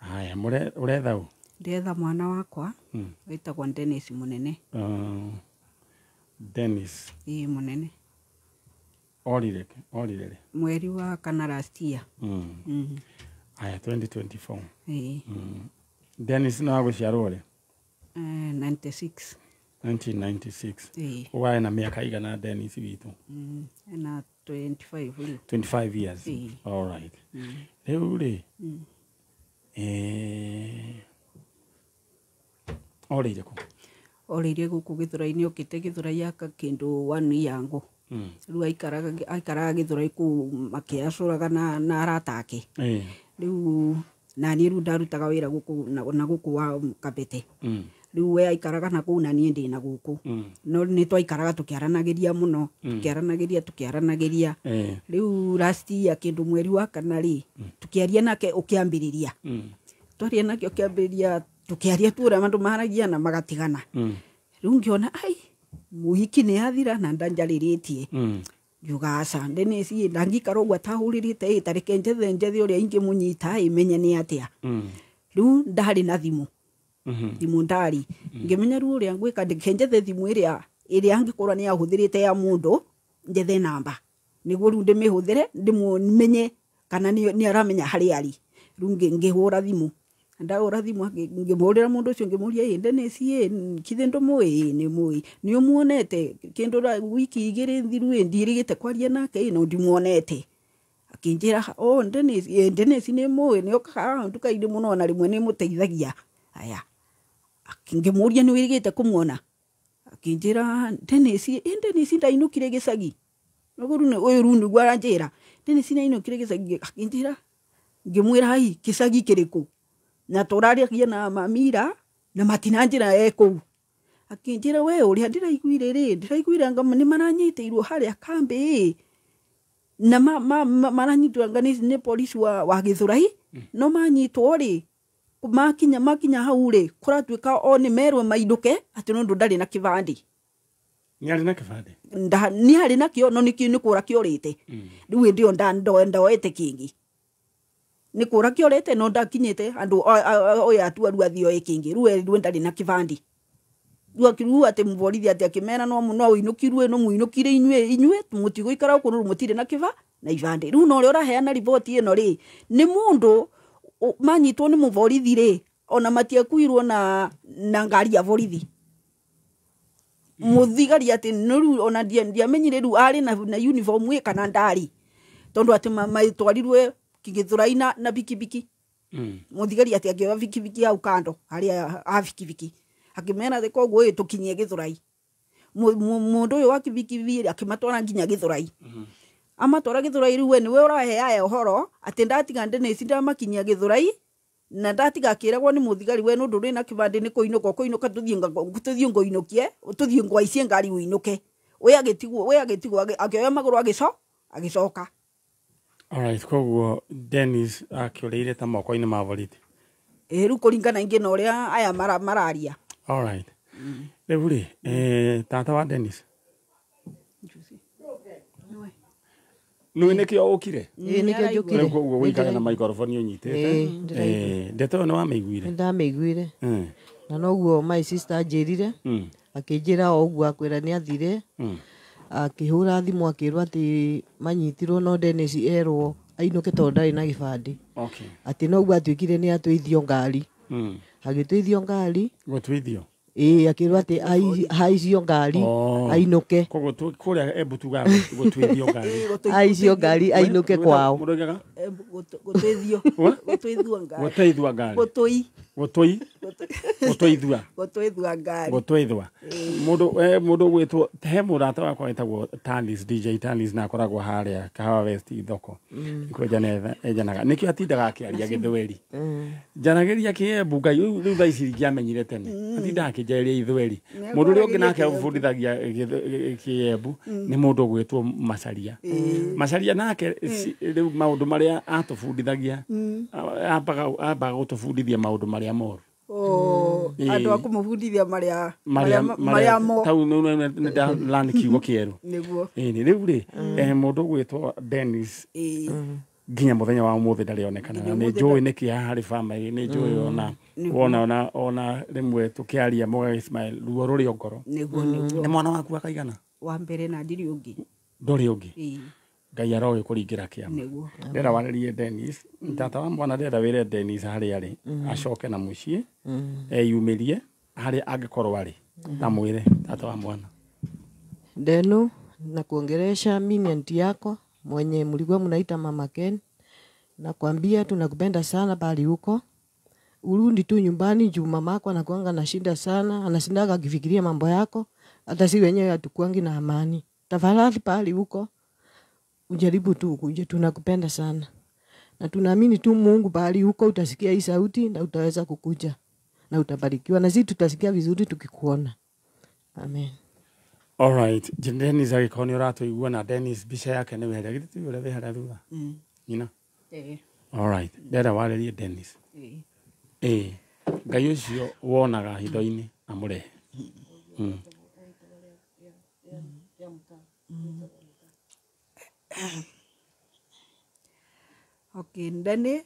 Haya, ũretha ũ? Ndĩretha mwana wakwa wĩtagwo Dennis Mũnene. Dennis. Ĩĩ, Mũnene. Orire orire rĩ? Mweri wa kana last year. Haya, 2024. Ĩĩ. Dennis no agũciarwo rĩ? 96. 1996. Ĩĩ. Ũgae na mĩaka igana Dennis witũ? Ena 25 rĩu. 25 years. Ĩĩ. All right. Rĩu rĩ, orĩire kũ? Orĩire gũkũ Gĩthũrai-inĩ, okĩte Gĩthũrai aka kĩndũ one year ago. Rĩu aikaraga Gĩthũrai kũu makĩacũraga na arata ake. Rĩu naniĩ rĩu ndarutaga wĩra gũkũ na gũkũ wa Kabete. Rĩu we aikaraga na kũu na niĩ ndĩ na gũkũ. No nĩ twaikaraga tũkĩaranagĩria mũno, tũkĩaranagĩria. Rĩu last year kĩndũ mweri wa kana rĩ, tũkĩaria nake ũkĩambĩrĩria. Twaria nake ũkĩambĩrĩria, tũkĩaria tu ũrĩa andũ maragia na magatigana. Rĩu ngĩona ai mũhiki nĩ athira na ndanjarĩrĩtie. Ngiuga aca, Dennis ĩ ndangĩikara ũguo atahũrĩrĩte ĩ, ta reke njethe njethe ũrĩa ingĩmũnyita ĩ menye nĩ atĩa. Rĩu ndarĩ na thimũ. Thimũ ndarĩ. Ngĩmenya rĩu ũrĩa ngwĩka, reke njethe thimũ ĩrĩa angĩkorwo nĩ ahũthĩrĩte ya mũndũ, njethe namba. Nĩguo rĩu ndĩmĩhũthĩre, ndĩmũmenye kana nĩ aramenya harĩa arĩ. Rĩu ngĩhũra thimũ. Ndahũra thimũ ngĩmũhũrĩra mũndũ ũcio ngĩmũria ĩ Dennis ĩ kithĩ ndũmũĩ? Ĩ nĩmũĩ. Nĩ ũmuonete kĩndũ wiki igĩrĩ thiru ĩ ndiĩrĩgĩte kwaria nake ĩ no ndimuonete. Akĩnjĩra oh Dennis ĩ Dennis nĩmũĩ nĩokaga haha nduka-inĩ mũno na rĩmwe nĩmũteithagia. Aya. Ngĩmũria nĩ wĩrĩgĩte kũmuona? Akĩnjĩra Dennis ĩ Dennis ndainũkire gĩcagi. Ũguo rĩu ũyũ rĩu nĩguo aranjĩra Dennis nĩainũkire gĩcagi. Akĩnjĩra ngĩmwĩra ai gĩcagi kĩrĩkũ? Na tũrariagia na mamira na matinanjĩra e kũu. Akĩnjĩra we ũrĩa ndĩraiguire rĩ, ndĩraiguire anga nĩ maranyitĩirwo harĩa kambĩ ĩ na maranyitwo anga nĩ polisi wa Gĩthũrai, no manyitwo rĩ makinya hau rĩ kũratuĩka o nĩ merwo mainũke atĩ nĩ ũndũ ndarĩ na kĩbandĩ. Nĩ arĩ na kĩbandĩ? Nĩ arĩ nakĩo no nĩ kũra kĩorĩte. Rĩu hĩndĩ ĩyo ndoete kĩngĩ. Nĩ kũra kĩorĩte no ndakinyĩte andũ oya atua rĩu athiĩ oe kĩngĩ. Rĩu erirwo ndarĩ na kĩbandĩ. Rĩu akiuga atĩ mũborithi atĩ akĩmera no ũinũkirwe, no mũinũkire inyuĩ mũtigũikara gũkũ rĩu mũtirĩ na kĩba na ibandĩ. Rĩu na ũrĩa ũraheana riboti ĩno rĩ nĩ mũndũ manyitwo nĩ mũborithi rĩ ona matiakuirwo na ngari ya borithi. Mũthigari atĩ no rĩu ona ndiamenyire rĩu arĩ na uniform ĩ kana ndarĩ. Tondũ atĩ matwarirwe Gĩthũrai na bikibiki. Mũthigari atĩ akĩoya bikibiki hau kando harĩa ha bikibiki. Akĩmera atĩ koguo ĩ tũkinyie Gĩthũrai. Mũndũ ũyũ wa kibikibiki akĩmatwara nginya Gĩthũrai. Amatwara Gĩthũrai rĩu we nĩwe ũrahe aya ũhoro atĩ ndatiga Dennis ndamakinyia Gĩthũrai na ndatiga akĩragwo nĩ mũthigari we nĩ ũndũ ndũrĩ na kĩbandĩ nĩ kũinũka ũkũinũka tũthiĩ ngũinũkie tũthiĩ ngwaicie ngari ũinũke. We agĩtigwo akĩoya magũrũ agĩcoka. Alright, koguo Dennis akĩũrĩire ta moko-inĩ ma borithi. Ĩ rĩu kũringana ingĩ na ũrĩa aya mararia. Alright. Rĩu rĩ, tata wa Dennis. Nĩ nĩkĩo ũkire? Ĩ nĩkĩo njũkire. Rĩu koguo ũikare na microphone ũnyitĩte. Ndeto ĩyo nĩ wamĩiguire? Nĩ ndamĩiguire. Na noguo my sister anjĩrire. Akĩnjĩra o ũguo akwĩra nĩ athire. Akĩhũra thimũ akĩrwo atĩ manyitirwo no Dennis erwo ainũke tondũ ndarĩ na gĩbandĩ. Okay. Atĩ noguo atuĩkire nĩ atũithio ngari. Agĩtũithio ngari. Gũtuithio? Ĩĩ akĩrwo atĩ haicio ngari ainũke. Koguo kũrĩa Embu tugaga gũtuithio ngari. Haicio ngari ainũke kwao. Mũroigaga? Gũtuithio. Gũtuithio ngari. Gũteithua ngari. Gũtũi. Gũtũi. Gũtũithua. Gũtũithua ngari. Gũtũithua. Mũndũ ũgwĩtwo he mũrata wakwa wĩtagwo Tanis, DJ Tanis na akoragwo harĩa Kahawa West thoko. Kwenja enjanaga. Nĩkĩo atindaga akĩaria Gĩthweri. Njaragĩria Kĩembu Ngai rĩu thaa ici ingĩamenyire tene. Atindaga akĩnjarĩria Ithweri. Mũndũ ũrĩa ũngĩ nake ũbundithagia Kĩembu nĩ mũndũ ũgwĩtwo Macaria. Macaria nake rĩu maũndũ marĩa atũbundithagia ambaga gũtũbundithia maũndũ marĩa moru. Andũ a kũmũbundithia marĩa mo. Tau nĩ ndalearn kiugo kĩerũ. Nĩguo. Rĩu rĩ mũndũ ũgwĩtwo Dennis Nginya muthenya wa umuthi ndarionekana. Nginya Na nĩ ũmũthĩ njũĩ nĩ kĩeha harĩ family, nĩ njũĩ ona wona ona rĩmwe tũkĩaria mũgagĩ smile, ruo rũrĩ o ngoro. Nĩguo, nĩguo. Nĩ mwana waku akaigana? Wa mbere, na ndirĩ ũngĩ. Ndũrĩ ũngĩ? Ĩĩ. Ngai arogĩkũringĩra kĩama. Nĩguo. Ndĩrenda warĩrie Dennis, tata wa mwana, ndĩrenda wĩre Dennis harĩa arĩ acoke na mũciĩ, eyumĩrie harĩa angĩkorwo arĩ, na mwĩre tata wa mwana. Ndenu na kuongelesha, mimi ni anti yako mwenye mlikuwa mnaita Mama Ken. Nakwambia tunakupenda sana pali huko. Urudi tu nyumbani juu mamako anakuanga na shida sana, anashindaga akifikiria mambo yako, hata si wenyewe hatukuangi na amani. Tafadhali pali huko ujaribu tu ukuje, tunakupenda sana. Na tunaamini tu Mungu pahali huko utasikia hii sauti na utaweza kukuja na utabarikiwa, na sisi tutasikia vizuri tukikuona. Amen. Alright, Dennis agĩkorwo nĩ ũratũigua, na Dennis mbica yake nĩ werĩa githĩ ti ũrĩa wĩ harĩa thutha nyina? Ĩĩ. Alright, ndĩrenda warĩrie Dennis. Ĩĩ. Ĩĩ, Ngai ũcio wonaga hitho-inĩ amũrehe. Okay, Ndene,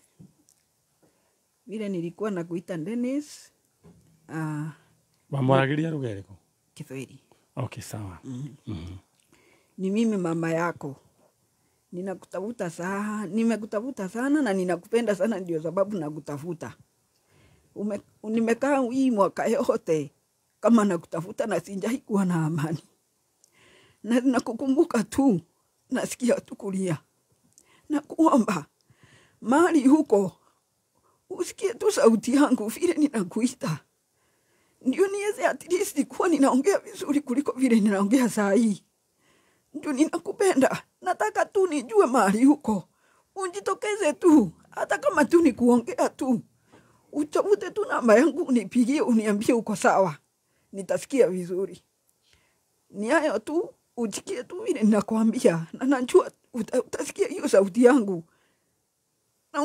vile nilikuwa nakuita Dennis, Wamwaragĩria lugha ĩrĩkũ? Kiswahili. Okay, sawa. Ni mimi mama yako. Ninakutafuta sana, nimekutafuta sana na ninakupenda sana, ndio sababu nakutafuta. Nimekaa hii mwaka yote kama nakutafuta na sijai kuwa na amani. Na nakukumbuka tu, nasikia tu kulia. Nakuomba mahali huko usikie tu sauti yangu vile ninakuita, ndio niweze at least kuwa ninaongea vizuri kuliko vile ninaongea saa hii. Ndio ninakupenda, nataka tu nijue mahali huko, unjitokeze tu, hata kama tu ni kuongea tu, utafute tu namba yangu unipigie, uniambie uko sawa, nitasikia vizuri. Ni hayo tu, usikie tu vile ninakwambia, na najua utasikia hiyo sauti yangu. Na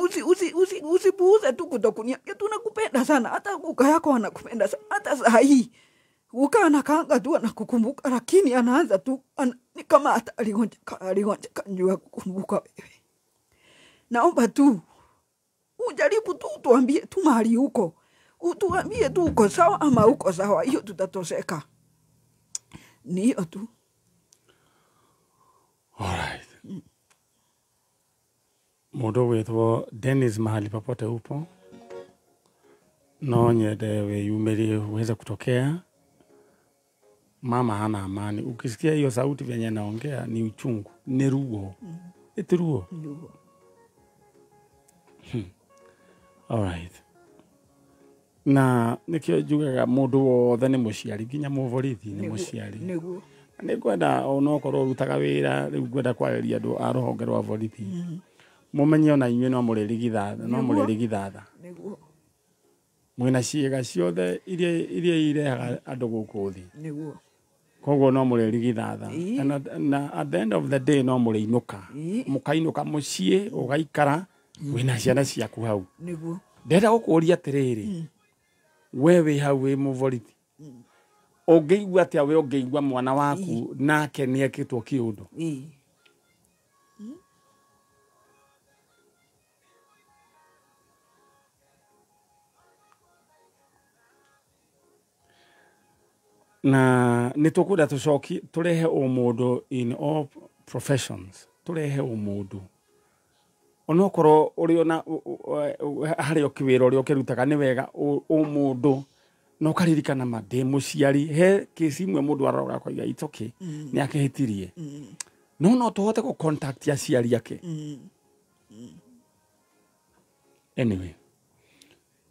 usipuuze tu kutokuniambia, tunakupenda sana, hata kuka yako anakupenda sana, hata saa hii kuka anakaanga tu anakukumbuka, lakini anaanza tu ni kama hata aligonjeka juu ya kukumbuka wewe. Naomba tu ujaribu tu utuambie tu mahali huko, utuambie tu uko sawa ama uko sawa, hiyo tutatoseka. Ni hiyo tu. Alright. Mũndũ ũgwĩtwo Dennis, mahali popote upo, no nyende wĩyumĩrie uweze kutokea. Mama hana amani. Ukisikia hiyo sauti vyenye naongea ni uchungu, ni ruo. Eti ruo. Ndio. Alright. Na nĩkĩo njugaga mũndũ wothe nĩ mũciari, nginya mũborithi nĩ mũciari. Nĩguo. Nĩ ngwenda onokorwo ũrutaga wĩra, rĩu ngwenda kwarĩria andũ a rũhonge rwa borithi. Mũmenye ona inyuĩ no mũrĩrigithatha, no mũrĩrigithatha. Nĩguo. Mwĩna ciĩga ciothe iria irehaga andũ gũkũ thĩ. Nĩguo. Koguo no mũrĩrigithatha. Na at the end of the day no mũrĩinũka. Mũkainũka mũciĩ ũgaikara wĩna ciana ciaku hau. Nĩguo. Ndĩrenda gũkũria atĩrĩrĩ, we wĩ hau wĩ mũborithi, ũngĩigua atĩa we ũngĩigua mwana waku nake nĩ ekĩtwo kĩũndũ? Na nĩ tũkwenda tũcokie tũrehe ũmũndũ in all professions, tũrehe ũmũndũ onokorwo ũrĩ ona harĩa ũkĩwĩra ũrĩa ũkĩrutaga nĩ wega ũmũndũ, na ũkaririkana ma ndĩ mũciari, he kesi imwe mũndũ aroraga akauga it's okay, nĩ akĩhĩtirie, no tũhote gũ contact aciari ake. Anyway,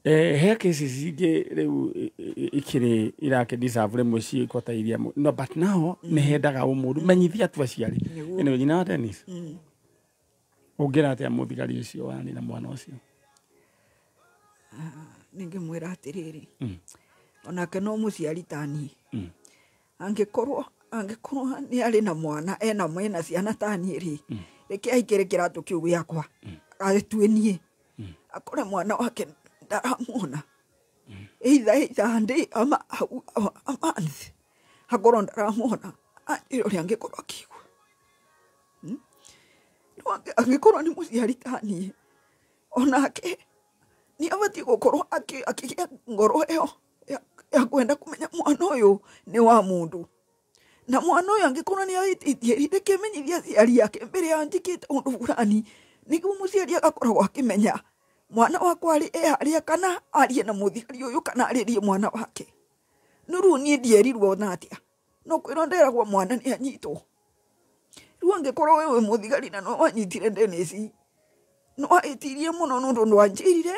he cases ingĩ rĩu ikĩrĩ irakĩ deserve rĩmwe ciĩko ta iria no, but now nĩ hendaga ũmũndũ menyithia tu aciari. Anyway, nyina wa Dennis, ũngĩra atĩa mũthigari ũcio warĩ na mwana ũcio? Ningĩmwĩra atĩrĩrĩ, onake no mũciari ta niĩ. Angĩkorwo nĩ arĩ na mwana ena mwena ciana ta niĩ rĩ, reke aikĩre kĩratũ kĩu gĩakwa, agĩtue niĩ, akore mwana wake ndaramuona, either a day ama a month, akorwo ndaramuona, anjĩre ũrĩa angĩkorwo akĩigua. Angĩkorwo nĩ mũciari ta niĩ onake nĩ abatiĩ gũkorwo akĩgĩa ngoro ĩyo ya kwenda kũmenya mwana ũyũ nĩ wa mũndũ. Na mwana ũyũ angĩkorwo nĩ ahĩtĩtie reke menyithie aciari ake mbere ya njĩkĩte ũndũ fulani, nĩguo mũciari agakoragwo akĩmenya mwana wakwa arĩ e harĩa, kana arie na mũthigari ũyũ kana arĩrie mwana wake. No rĩu niĩ ndierirwo ona atĩa, no kwĩrwo nderagwo mwana nĩ anyitwo. Rĩu angĩkorwo we wĩ mũthigari na no wanyitire Dennis, no wahĩtirie mũno nĩ ũndũ ndwanjĩrire,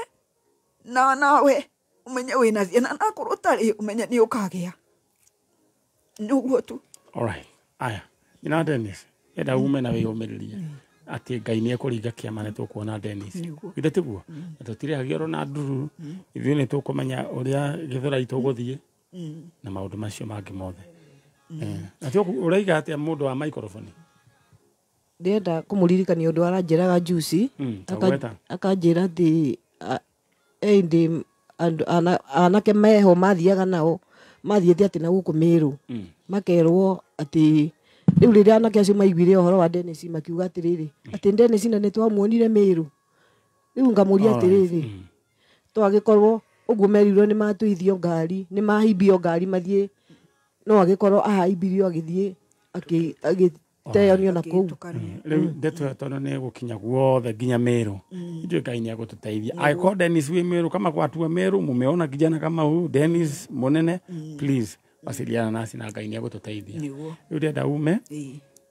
na nawe ũmenye wĩna ciana, na akorwo ũtarĩ ũmenye nĩ ũkagĩa. Nĩ ũguo tu. Alright. Aya, nyina Dennis, enda ume na wĩyũmĩrĩrie atĩ Ngai nĩ ekũringa kĩama nĩ tũkuona Dennis. Githĩ tiguo? Na tũtirĩhagio oro na ndururu, ithuĩ nĩ tũkũmenya ũrĩa Gĩthũrai tũgũthiĩ na maũndũ macio mangĩ mothe. Atĩ ũraiga atĩa mũndũ wa microphone? Ndĩrenda kũmũririkania ũndũ aranjĩraga juici, akanjĩra atĩ ĩndĩ anake meho mathiaga nao mathiĩte atĩ na gũkũ Mĩrũ, makerwo atĩ rĩu rĩrĩa anake acio maiguire ũhoro wa Dennis makiuga atĩrĩrĩ, atĩ Dennis na nĩ twamuonire Mĩrũ. Rĩu ngamũria atĩrĩrĩ, twagĩkorwo ũguo merirwo nĩ matũithio ngari, nĩ mahimbio ngari mathiĩ, no agĩkorwo ahaimbirio agĩthiĩ agĩteanio na kũu. Rĩu ndeto ĩyo tondũ nĩ ĩgũkinya guothe nginya Mĩrũ, ithuĩ Ngai nĩ egũtũteithia. Angĩkorwo Dennis wĩ Mĩrũ kama gwatua Mĩrũ, mumeona kijana kama huyu Dennis mũnene, please wasiliana nasi na Ngai nĩ egũtũteithia. Rĩu ndĩrenda ume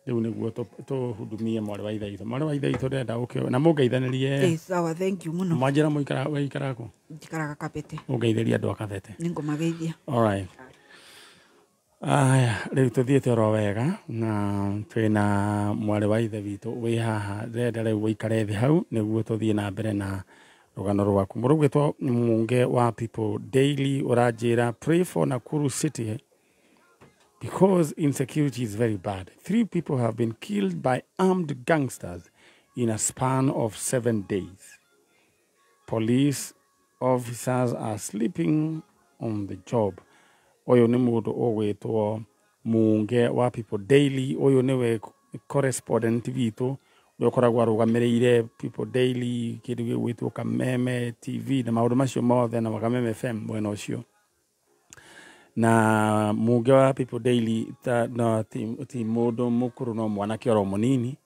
rĩu nĩguo tũhudumie mwarĩ wa ithe witũ. Mwarĩ wa ithe witũ ndĩrenda ũke na mũngeithanĩrie. Sawa, thank you mũno. Mwanjĩra wĩikaraga kũ? Njikaraga Kabete. Ũngeithĩrie andũ a Kabete. Nĩngũmageithia. Alright. Aya, rĩu tũthiĩte oro wega na twĩna mwarĩ wa ithe witũ wĩ haha. Ndĩrenda rĩu ũikare thĩ hau nĩguo tũthiĩ na mbere na rũgano rwaku. Mũndũ ũgwĩtwo Mũnge wa People Daily ũranjĩra, pray for Nakuru City because insecurity is very bad. 3 people have been killed by armed gangsters in a span of 7 days. Police officers are sleeping on the job. Ũyũ nĩ mũndũ ũgwĩtwo Mũnge wa People Daily. Ũyũ nĩwe correspondent witũ ũrĩa ũkoragwo arũgamĩrĩire People Daily, kĩndũ gĩgwĩtwo Kameme TV na maũndũ macio mothe na Kameme FM mwena ũcio. Na Mũnge wa People Daily ta, no, ti mũndũ mũkũrũ, no mwanake oro mũnini,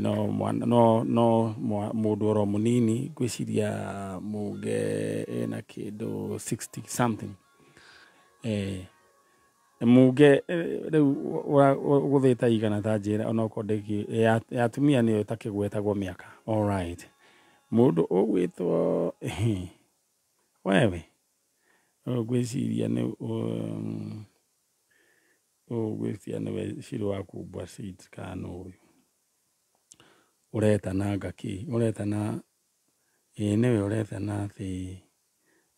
no mũndũ oro mũnini, ngwĩciria Mũnge ena kĩndũ 60 something. Mũnge rĩu ũgũthĩte igana ta njĩra onokorwo ndĩngĩ ya atumia nĩyo ĩtakĩgwetagwo mĩaka. Alright. Mũndũ ũgwĩtwo wewe ngwĩciria nĩ ũgwĩciria nĩwe Shiro wa Kubwa Seeds kana ũyũ ũretana ngakĩ, ũretana ĩĩ nĩwe ũretana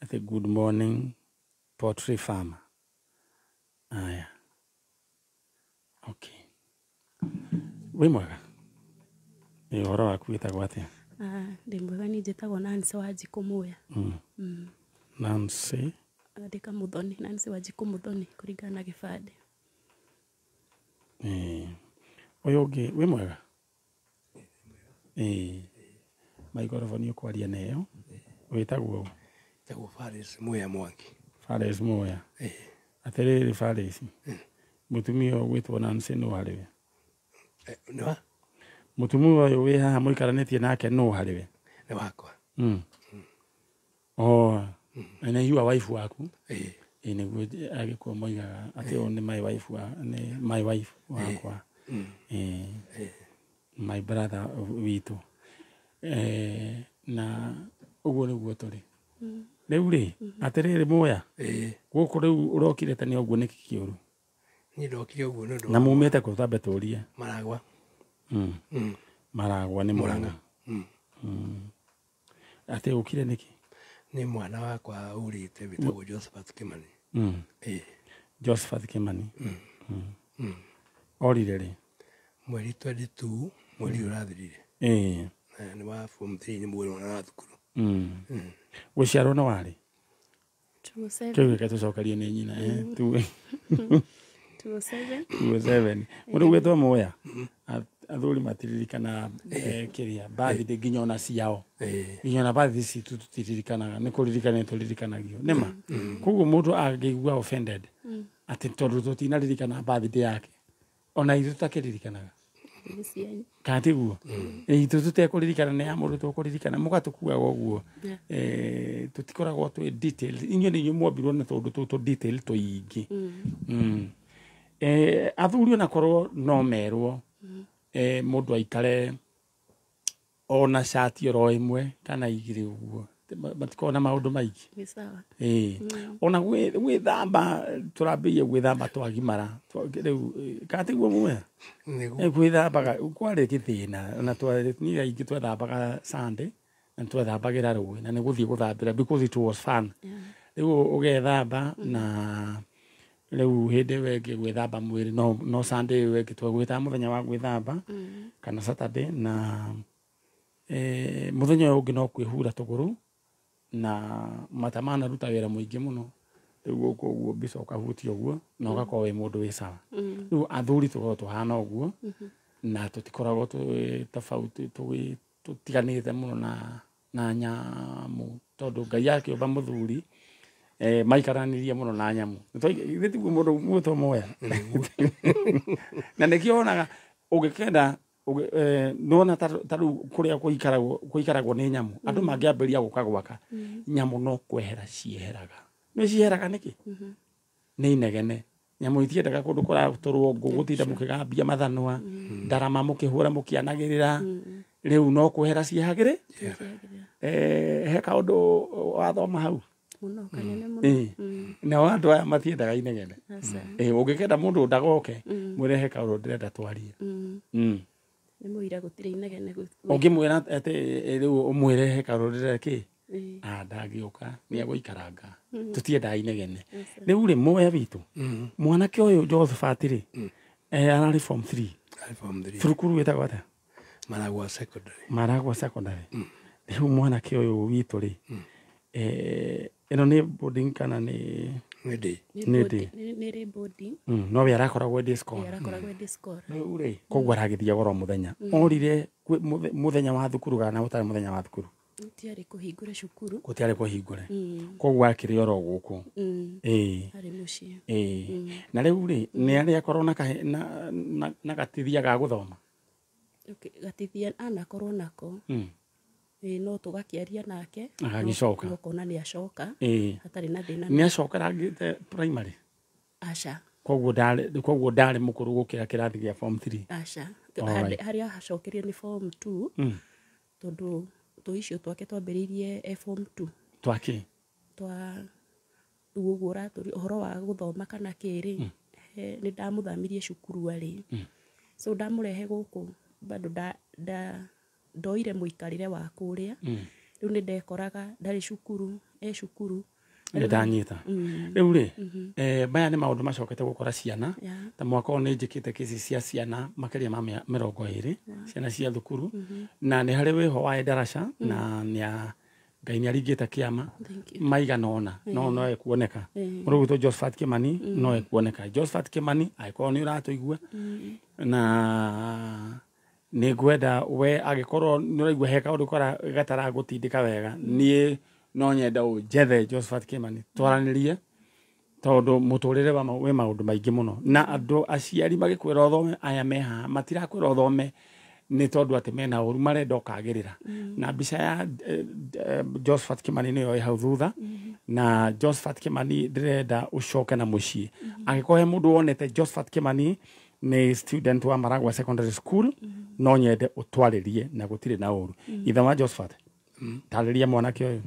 atĩ good morning poultry farmer. Aya. Okay. Wĩ mwega? Ĩ ũhoro waku wĩtagwo atĩa? Ndĩ mwega, niĩ njĩtagwo Nancy Wanjikũ Muya. Nancy Andĩka Muthoni, Nancy Wanjikũ Muthoni kũringana na gĩbandĩ. Ũyũ ũngĩ wĩ mwega? Microphone ũkwaria nayo. Wĩtagwo? Njĩtagwo Faris Muya Mwangi. Faris Muya. Atĩrĩrĩ Faris, mũtumia ũyũ ũgwĩtwo Nancy nũ harĩ we? Nĩ wa? Mũtumia ũyũ wĩ haha mũikaranĩtie nake nũ harĩ we? Nĩ wakwa. Oh, na you are wife waku? Ĩĩ nĩguo agĩkũyũ moigaga atĩ ũyũ nĩ my wife wa, nĩ my wife wakwa. My brother witũ. Na ũguo nĩguo tũrĩ. Rĩu rĩ, atĩrĩrĩ Muya, gũkũ rĩu ũrokire tene ũguo nĩkĩ kĩũru? Niĩ ndokire ũguo nĩ ũndũ Na mumĩte kũ? Twambe tũrie. Maragwa. Maragwa nĩ Mũrang'a. Atĩ ũkire nĩkĩ? Nĩ mwana wakwa ũrĩte wĩtagwo Josephat Kimani. Josephat Kimani. Orire rĩ? Mweri 22, mweri ũrathirire. Nĩ wa form 3, nĩ mweri wa thukuru. Gũciarwo nĩ warĩ? Kĩu gĩke tũcokerie nĩ nyina. 207. 207. Mũndũ gwĩtwo Moya. Athuri matiririkana kĩrĩa birthday nginya ona ciao. Nginya ona birthday citũ tũtiririkanaga, nĩ kũririkana tũririkanagio. Nĩma. Koguo mũndũ angĩigua offended atĩ tondũ tũtinaririkana birthday yake, ona ithuĩ tũtakĩririkanaga. Kana tiguo? Ithuĩ tũtekũririkana nĩ ya mũndũ tũkũririkana, mũgatũkuaga ũguo. Tũtikoragwo twĩ detail. Inyuĩ nĩ inyuĩ mwombirwo na tũũndũ tũtũ detail tũingĩ. Athuri onakorwo no merwo mũndũ aikare ona cati oro ĩmwe kana igĩrĩ ũguo, matikoragwo na maũndũ maingĩ. Nĩ sawa. Ona gwĩthamba tũrambĩrĩria gwĩthamba twagimara rĩu, kana tiguo Muya? Gwĩthambaga kwarĩ gĩthĩna, na niĩ aingĩ twethambaga Sunday na twethambagĩra rũĩ na nĩ gũthiĩ gũthambĩra because it was fun. Rĩu ũgethamba na rĩu hĩndĩ ĩyo ĩngĩ gwĩthamba mwĩrĩ no Sunday ĩyo ĩngĩ twagwĩtaga mũthenya wa gwĩthamba kana Saturday, na mũthenya ũyũ ũngĩ no kwĩhura tũgũrũ na mata manaruta wĩra mũingĩ mũno. Rĩu gũkũ ũguo mbica ũkahutia ũguo na ũgakorwo wĩ mũndũ wĩ sawa. Rĩu athuri tũkoragwo tũhana ũguo na tũtikoragwo twĩ tofauti, tũtiganĩte mũno na nyamũ, tondũ Ngai akĩũmba mũthuri maikaranirie mũno na nyamũ. Ithuĩ tiguo mũndũ gwĩtwo Moya. Na nĩkĩo wonaga ũngĩkenda nĩwona ta rĩu kũrĩa gũikaragwo nĩ nyamũ, andũ mangĩambĩrĩria gũka gwaka nyamũ no kwehera cieheraga. Nĩ cieheraga nĩkĩ? Nĩ inegene. Nyamũ itiendaga kũndũ kũratũrwo ngũ, gũtinda mũkĩgambia mathanwa, ndarama mũkĩhũra mũkĩanagĩrĩra, rĩu no kwehera ciehagĩrĩ. He kaũndũ wathoma hau mũno kanene mũno. Nao andũ aya matiendaga inegene. Ũngĩkenda mũndũ ndagoke, mwĩre he kaũndũ ndĩrenda twarie. Nĩ mũira gũtirĩ inegene. Ũngĩmwĩra atĩ rĩu ũmwĩre he kaũndũ ndĩrenda kĩ, ndangĩũka, nĩ egũikaranga. Tũtiendaga inegene. Rĩu rĩ, Moya witũ, mwanake ũyũ Josephat rĩ, ararĩ form 3. Thukuru ĩtagwo atĩa? Maragwa Secondary. Maragwa Secondary. Rĩu mwanake ũyũ witũ rĩ, ĩno nĩ boarding kana nĩ day? Nĩ day. Nĩ boarding. No we arakoragwo day scholar. Arakoragwo day scholar. Rĩu rĩ, koguo aragĩthiaga oro mũthenya. Orire mũthenya wa thukuru kana ũtarĩ mũthenya wa thukuru? Gũtiarĩ kũhingũre cukuru. Gũtiarĩ kũhingũre. Koguo akĩrĩ oro gũkũ. Arĩ mũciĩ. Na rĩu rĩ, nĩ arĩ akorwo na gatithia ga gũthoma? Gatithia anakorwo nako. No tũgakĩaria nake. Agagĩcoka. No kona nĩ acoka. Hatarĩ na thĩna. Nĩ acokerangĩte primary? Aca. Koguo ndarĩ mũkũrũ gũkĩra kĩrathi gĩa form 3? Aca. Harĩa acokerie nĩ form 2. Tondũ tũicio twake twambĩrĩirie form 2. Twakĩ? Twa rĩu ũguo ũratũria ũhoro wa gũthoma kana kĩrĩ, nĩ ndamũthamirie cukuru arĩ. So ndamũrehe gũkũ bado ndoire mũikarĩre wa kũrĩa. Rĩu nĩ ndekoraga ndarĩ cukuru, cukuru. Nĩ ndanyita. Rĩu rĩ, maya nĩ maũndũ macokete gũkora ciana. Ta mwaka ũyũ nĩ njĩkĩte kĩci cia ciana makĩria ma 20, ciana cia thukuru. Na nĩ harĩ wĩho wa ndaraca na nĩ Ngai nĩ aringĩte kĩama maigana ũna, no ekuoneka. Mũndũ gwĩtwo Josephat Kimani no ekuoneka. Josephat Kimani angĩkorwo nĩ ũratũigua na nĩ ngwenda we angĩkorwo nĩ ũraigua he kaũndũ gataragũtindĩka wega, niĩ no nyenda ũnjethe Josephat Kimani twaranĩrie, tondũ mũtũrĩre wĩ maũndũ maingĩ mũno. Na andũ aciari magĩkwĩra ũthome, aya me haha matirakwĩra ũthome nĩ tondũ atĩ mena ũru, marenda ũkagĩrĩra. Na mbica ya Josephat Kimani nĩyo ĩ hau thutha. Na Josephat Kimani ndĩrenda ũcoke na mũciĩ. Angĩkorwo he mũndũ wonete Josephat Kimani nĩ student wa Maragwa Secondary School, no nyende ũtwarĩrie na gũtirĩ na ũru. Ithe wa Josephat, tarĩria mwanake ũyũ.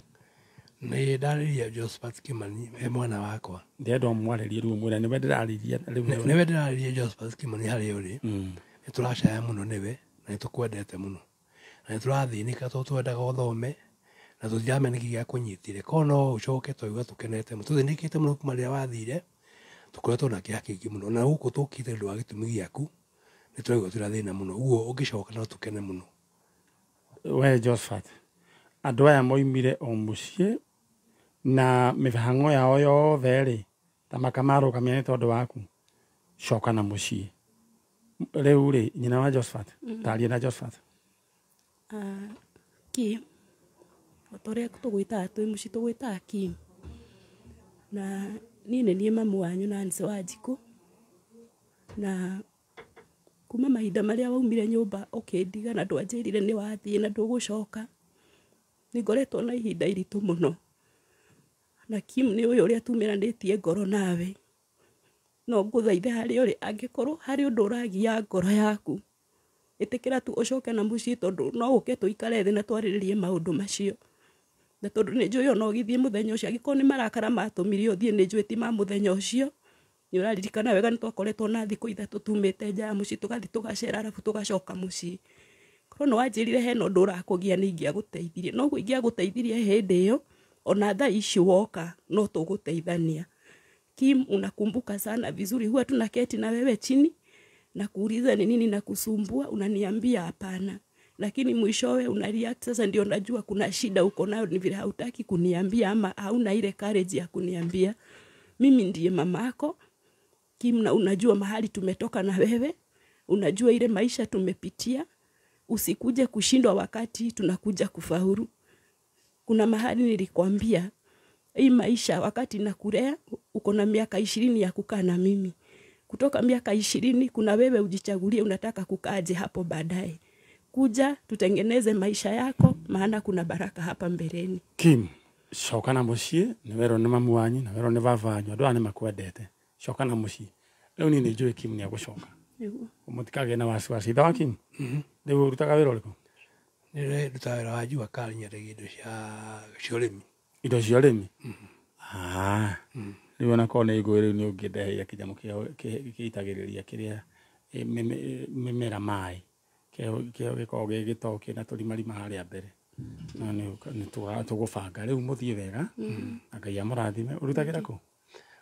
Nĩ ndarĩria Josephat Kimani he mwana wakwa. Ndĩrenda ũmwarĩrie rĩu ũmwĩre nĩwe ndĩrarĩria rĩu. Nĩwe ndĩrarĩria Josephat Kimani harĩa ũrĩ. Nĩ tũracaya mũno nĩwe na nĩ tũkwendete mũno. Na nĩ tũrathĩnĩka tondũ twendaga ũthome na tũtiramenya nĩkĩ gĩakũnyitire. Korwo no ũcoke twaigua tũkenete mũno. Tũthĩnĩkĩte mũno kuma rĩrĩa wathire, tũkoretwo na kĩeha kĩingĩ mũno. Na gũkũ tũkĩte nĩ ũndũ wa gĩtũmi gĩaku, nĩ tũraigua twĩna thĩna mũno. Ũguo ũngĩcoka no tũkene mũno. We Josephat, andũ aya moimire o mũciĩ na mĩhang'o yao yothe rĩ, ta makamarũgamia nĩ tondũ waku. Coka na mũciĩ. Rĩu rĩ nyina wa Josephat, tarie na Josephat. Kim, o ta ũrĩa tũgwĩtaga twĩ mũciĩ tũgwĩtaga Kim. Na niĩ nĩ niĩ mamu wanyu Nancy Wanjikũ. Na kuma mahinda marĩa waumire nyũmba ũkĩndiga na ndwanjĩrire nĩ wathiĩ na ndũgũcoka, nĩ ngoretwo na ihinda iritũ mũno. Na Kim nĩ ũyũ ũrĩa tumĩranĩtie ngoro nawe. No ngũthaithe harĩa ũrĩ, angĩkorwo harĩ ũndũ ũragia ngoro yaku, ĩtĩkĩra tu ũcoke na mũciĩ, tondũ no ũke tũikare thĩ na twarĩrĩrie maũndũ macio. Na tondũ nĩ njũĩ ona ũgĩthiĩ mũthenya ũcio, angĩkorwo nĩ marakara matũmire ũthiĩ, nĩ njũĩ ti ma mũthenya ũcio. Nĩ ũraririkana wega nĩ twakoretwo na thikũ 3 tumĩte nja ya mũciĩ, tũgathiĩ tũgacera arabu tũgacoka mũciĩ. Korwo nĩ wanjĩrire hena ũndũ ũrakũgia nĩ ingĩagũteithirie. No ũguo ingĩagũteithirie hĩndĩ ĩyo, ona thaa ici woka no tũgũteithania. Kim, unakumbuka sana vizuri, huwa tunaketi na wewe chini na kuuliza ni nini na kusumbua, unaniambia hapana. Lakini mwishowe una react. Sasa ndio najua kuna shida uko nayo, ni vile hautaki kuniambia ama hauna ile courage ya kuniambia. Mimi ndiye mamako Kim, na unajua mahali tumetoka na wewe, unajua ile maisha tumepitia. Usikuje kushindwa wakati tunakuja kufaulu. Kuna mahali nilikwambia hii maisha wakati nakulea uko na miaka 20 ya kukaa na mimi. Kutoka miaka 20 kuna wewe ujichagulie unataka kukaaje hapo baadaye. Kuja tutengeneze maisha yako, maana kuna baraka hapa mbeleni. Kim, coka na mũciĩ, nĩ werwo nĩ mamu wanyu, na werwo nĩ baba wanyu, andũ aya nĩ makwendete. Coka na mũciĩ. Rĩu niĩ nĩ njũĩ Kim nĩ egũcoka. Nĩguo. Mũtikagĩe na wasiwasi. Ithe wa Kim, rĩu ũrutaga wĩra ũrĩkũ? Nĩ ndutaga wĩra wa jua kali, nyendagia indo cia ũrĩmi. Indo cia ũrĩmi? Rĩu ona korwo nĩ ngũĩ rĩu nĩ ũngĩndeheire kĩnyamũ kĩitagĩrĩria kĩrĩa mĩmera maĩ. Kĩo gĩkoragwo gĩ gĩtoo kĩna tũrimarima harĩa mbere. No nĩ tũgũbanga. Rĩu mũthiĩ wega, na Ngai amũrathime. Ũrutagĩra kũ?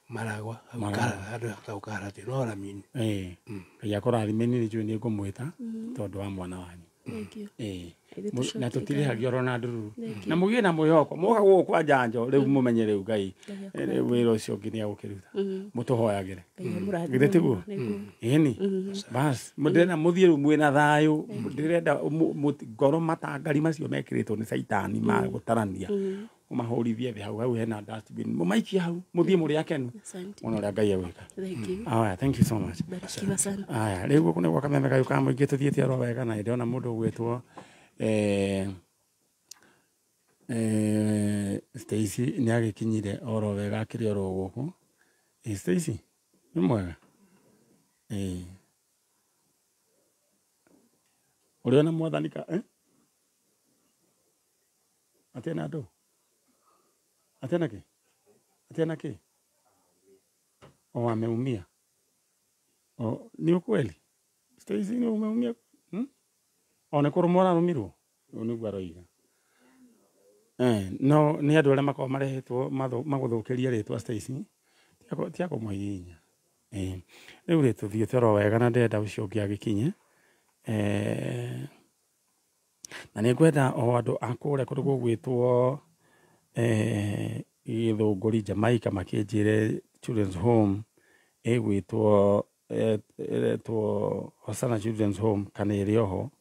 Maragwa, handũ hetagwo Kaharatĩ, no Ramini. Ngai akũrathime, niĩ nĩ njũĩ nĩ ngũmwĩta tondũ wa mwana wanyu. Thank you. Na tũtirĩhagia oro na ndururu. Na mũgĩe na mwĩhoko. Mwoka gũkũ kwa njanjo, rĩu mũmenye rĩu Ngai wĩra ũcio ũngĩ nĩ egũkĩruta. Mũtũhoyagĩre. Githĩ tiguo? Ĩni. Bas, ndĩrenda mũthiĩ rĩu mwĩna thayũ, ndĩrenda ngoro matangari macio mekĩrĩtwo nĩ caitani ma gũtarania. Mũmahũrithie thĩ hau, hau hena dustbin. Mũmaikie hau, mũthiĩ mũrĩ akenu. Mũno ũrĩa Ngai egwĩka. Thank you. Aya, thank you so much. Barikiwa sana. Aya, rĩu gũkũ nĩ gwa Kameme Kayũ ka Mũingĩ, tũthiĩte oro wega na ndĩrona mũndũ ũgwĩtwo Stacy nĩ agĩkinyire oro wega akĩrĩ oro gũkũ. Stacy, nĩ mwega? Ũrĩona mwathani ka Atĩ na andũ? Atĩ na kĩ? Atĩ na kĩ? O ameumia. O ni ukweli? Stacy ni umeumia? O nĩ kũrũmwo ararũmirwo? Ũũ nĩguo aroiga. No nĩ andũ arĩa makoragwo marehetwo magũthũkĩrie rĩtwa Stacy, ti a kũmũhihinya. Rĩu rĩ tũthiĩte oro wega na ndĩrenda ũcio ũngĩ agĩkinye. Na nĩ ngwenda o andũ a kũrĩa kũndũ gũgwĩtwo Gĩthũngũri Jamaica makĩnjĩre Children's Home ĩgwĩtwo ĩretwo Hosanna Children's Home kana ĩrĩ oho.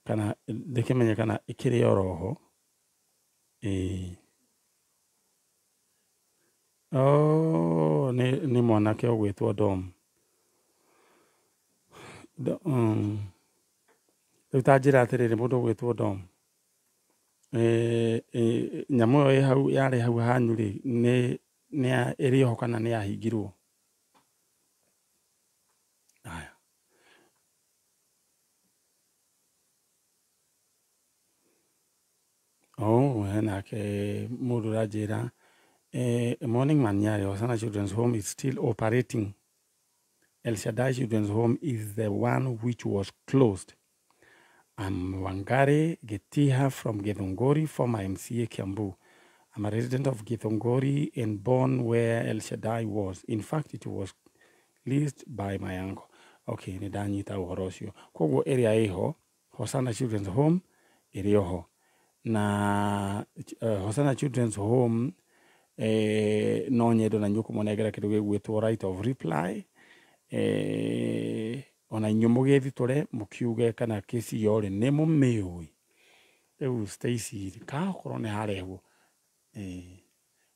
Kana ndĩkĩmenye kana ĩkĩrĩ oroho. Oh, nĩ mwanake ũgwĩtwo Dom. Rĩu ta njĩra atĩrĩrĩ, mũndũ ũgwĩtwo Dom, nyamũ ĩyo ĩ hau yarĩ hau hanyu rĩ, nĩ ĩrĩ oho kana nĩ yahingirwo? Aya. Oh, nake mũndũ ũranjĩra morning Manyari, Hosanna Children's Home is still operating. El Shaddai Children's Home is the one which was closed. I'm Wangari Getiha from Githunguri, former MCA Kiambu. I'm a resident of Githunguri and born where El Shaddai was. In fact, it was leased by my uncle. Okay, nĩ ndanyita ũhoro ũcio. Koguo ĩrĩa ĩho, Hosanna Children's Home, ĩrĩ oho. Na Hosanna Children's Home no nyendo na inyuĩ kũmũnengera kĩndũ gĩgwĩtwo right of reply. Ona inyuĩ mũgĩthitũre mũkiuge kana kĩci ĩyo rĩ nĩ mũmĩũĩ. Rĩu Stacy ka okorwo nĩ harehwo,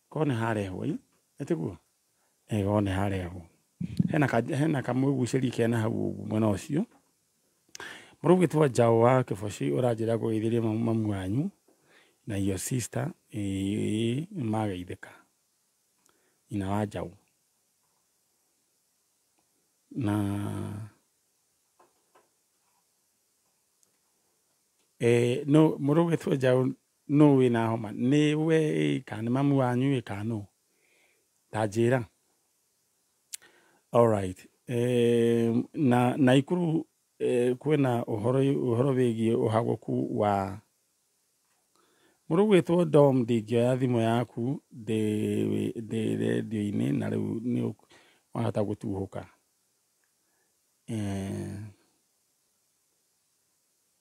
korwo nĩ harehwo ĩ nĩtiguo, korwo nĩ harehwo hena kamũgucĩri kena hau ũguo mwena ũcio. Mũndũ ũgwĩtwo Njaũ wa Kĩboci ũranjĩra ngũgeithĩrie mamu wanyu na your sister, nĩmageithĩka, nyina wa Njaũ. Na no mũndũ ũgwĩtwo Njaũ no wĩna homa nĩ we kana nĩ mamu wanyu kana nũ, ta njĩra. All right. Na Naikuru kwĩna ũhoro wĩgiĩ ũhagũku wa mũndũ ũgwĩtwo Dom. Ndingĩoya thimũ yaku ndĩ rendio-inĩ na rĩu nĩ wahota gũtuhũka.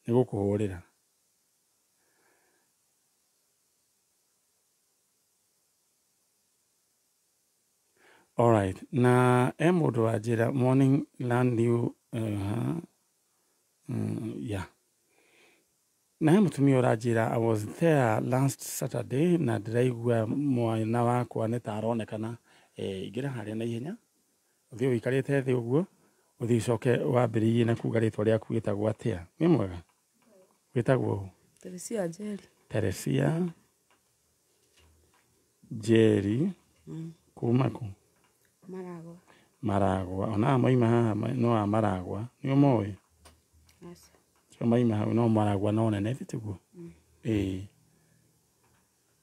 Nĩ gũkũhũrĩra. All right. Na e mũndũ wa njĩra morning land new yeah. Na he mũtumia ũranjĩra I was there last Saturday na ndĩraigua mwana wakwa nĩ ta aronekana. Ingĩra harĩa na ihenya ũthiĩ ũikarĩte thĩ ũguo ũthiĩ ũcoke wambĩrĩrie na kuga rĩtwa rĩaku wĩtagwo atĩa. Wĩ mwega? Wĩtagwo ũ? Teresia Njeri. Teresia Njeri. Kuma kũ? Maragwa. Maragwa. Ona moima haha no a Maragwa. Nĩ ũmoĩ? Aca. Cio maima hau no Maragwa no nene tiguo? Ĩĩ.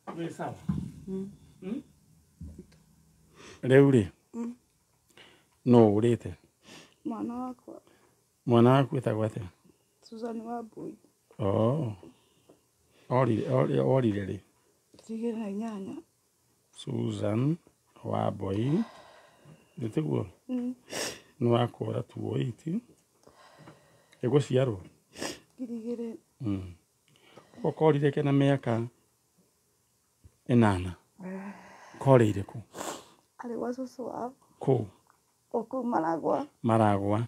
Wĩ sawa? Rĩu rĩ, nũ ũrĩte? Mwana wakwa. Mwana waku wĩtagwo atĩa? Susan Wambui. Oh. Orire rĩ? 2008. Susan Wambui. Nĩ tiguo? Nĩ wakũra 2008. Ĩgũciarwo? 2000. Ũkorire kena mĩaka 8. Korĩire kũ? Arĩ gwa cũcũ wao. Kũ? O kũu Maragwa. Maragwa.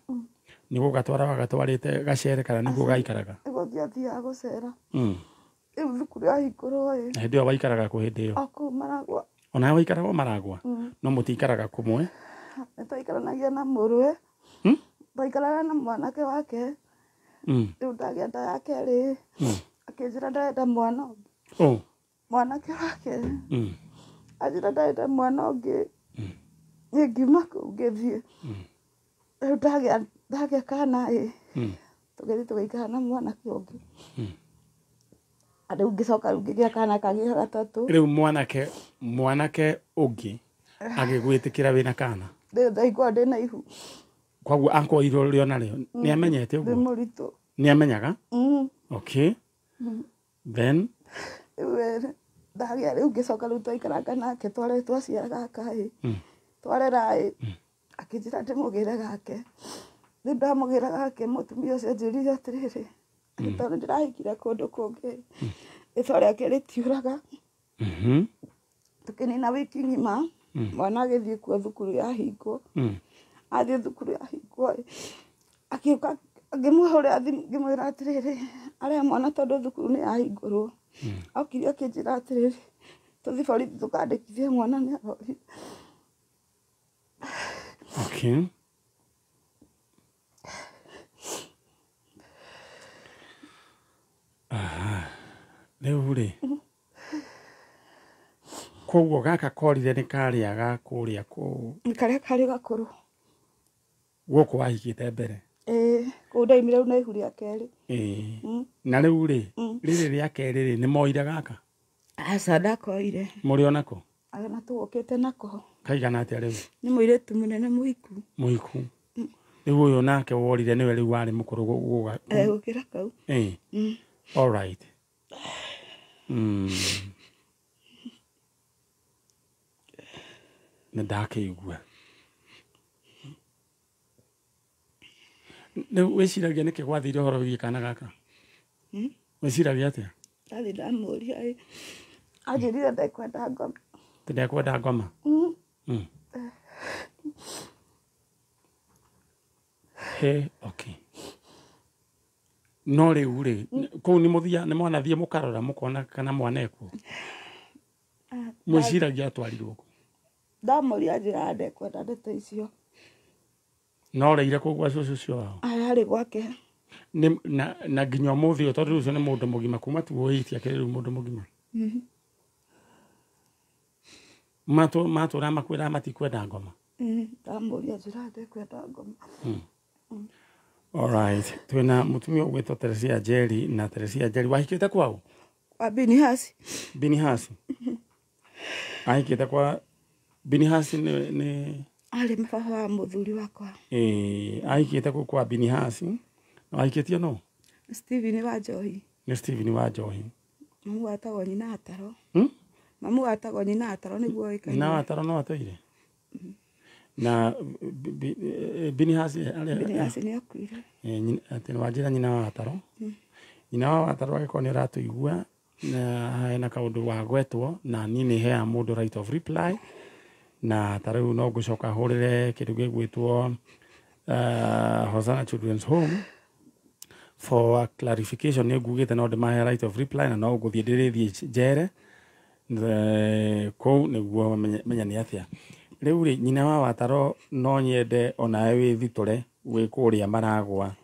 Nĩ gũgatwara wagatwarĩte gacere kana nĩguo gaikaraga? Nĩ gũthiĩ athiaga gũcera. Rĩu thukuru yahingũrwo ĩ. Na hĩndĩ ĩyo waikaraga kũ hĩndĩ ĩyo? O kũu Maragwa. Ona waikaraga Maragwa? No mũtiikaraga kũmwe? Nĩ twaikaranagia na mũrũwe. Twaikaraga na mwanake wake. Rĩu ndagĩa nda ya kerĩ. Akĩnjĩra ndarenda mwana ũngĩ. Mwanake wake. Anjĩra ndarenda mwana ũngĩ. Niĩ ngiuma kũu ngĩthiĩ. Rĩu ndagĩa kana ĩ. Tũgĩthiĩ tũgĩikara na mwanake ũngĩ. Rĩu ngĩcoka rĩu ngĩgĩa kana kangĩ gatatũ. Rĩu mwanake ũngĩ agĩgwĩtĩkĩra wĩna kana? Rĩu ndaigua ndĩna ihu. Koguo akoirwo rĩo narĩo nĩ amenyete ũguo? Ndĩ mũritũ. Nĩ amenyaga? Okay. Then rĩu ndagĩa rĩu ngĩcoka rĩu twaikaranga nake tware twaciara gaka ĩ. Twarera ĩ. Akĩnjĩra ndĩmũgĩre gake. Rĩu ndamũgĩra gake mũtumia ũcio anjĩrire atĩrĩrĩ, tondũ ndĩrahikire kũndũ kũngĩ rĩtwa rĩake rĩtiũraga. Tũkĩnina wiki ng'ima mwana agĩthiĩ kuo thukuru yahingwo. Athiĩ thukuru yahingwo ĩ, akĩũka ngĩmũhũrĩra thimũ ngĩmwĩra atĩrĩrĩ, arĩa mwana tondũ thukuru nĩ yahingũrwo. Okire akĩnjĩra atĩrĩrĩ, tũthiĩ borithi tũkandĩkithie mwana nĩ arorire. Okay. Rĩu rĩ, koguo gaka korire nĩ karĩa ga kũrĩa kũu? Nĩ karĩa karĩ gakũrũ. Gũkũ wahikĩte mbere? Ĩĩ, kũu ndaumire rĩu na ihu rĩa kerĩ. Ĩĩ. Na rĩu rĩ, rĩrĩ rĩa kerĩ rĩ, nĩ moire gaka? Aca, ndakoire. Mũrĩ o nako? Ona tũgũkĩte nako. Kaigana atĩa rĩu? Nĩ mũirĩtu mũnene mũhiku. Mũhiku. Rĩu ũyũ nake worire nĩwe rĩu warĩ mũkũrũ gũga. Gũkĩra kau. Ĩĩ. All right. Nĩ ndakĩigua. Rĩu wĩciragia nĩkĩ gwathire ũhoro wĩgiĩ kana gaka? Wĩciragia atĩa? Ndathi ndamũria ĩ anjĩrire ndekwenda ngoma. Ndekwenda ngoma. He okay. No rĩu rĩ kũu nĩ mũthia nĩ mwanathiĩ mũkarora mũkona kana mwana ekuo. Mwĩciragia atwarirwo kũ? Ndamũria anjĩra ndekwenda ndeto icio. No reire kũu gwa cũcũ ũcio wao. Ararĩ gwake. Nĩ na nginya ũmũthĩ ũyũ tondũ ũcio nĩ mũndũ mũgima kuma 208 akĩrĩ rĩu mũndũ mũgima. Matũra makwĩra matikwenda ngoma. Ndamũria anjĩra ndekwenda ngoma. All right. Twina mutumia ũgwĩtwo Teresia Njeri na Teresia Njeri wahikĩte kwao? Kwa Binihasi. Binihasi. Ahikĩte kwa Binihasi nĩ arĩ baba wa mũthuri wakwa. Ahikĩte kũ kwa Binihasi. Ahikĩtio no? Steven wa Njohi. Nĩ Steven wa Njohi. Mamu atagwo nyina Ataro. Mamu atagwo nyina Ataro nĩguo oĩkaine. Na Ataro no atũire? Na Binihasi Binihasi nĩ akuire. Atĩ wanjĩra nyina wa Ataro. Nyina wa Ataro angĩkorwo nĩ ũratũigua na hena kaũndũ wagwetwo na niĩ nĩ heaga mũndũ right of reply na ta rĩu no ngũcoka hũrĩre kĩndũ gĩgwĩtwo Hosanna Children's Home for clarification. Nĩ ngugĩte no ndĩmahe right of reply na no ngũthiĩ ndĩrĩthiĩ njere kũu nĩguo menya nĩ atĩa. Rĩu rĩ nyina wa Wataro no nyende onawe wĩthitũre wĩ kũrĩa Maragwa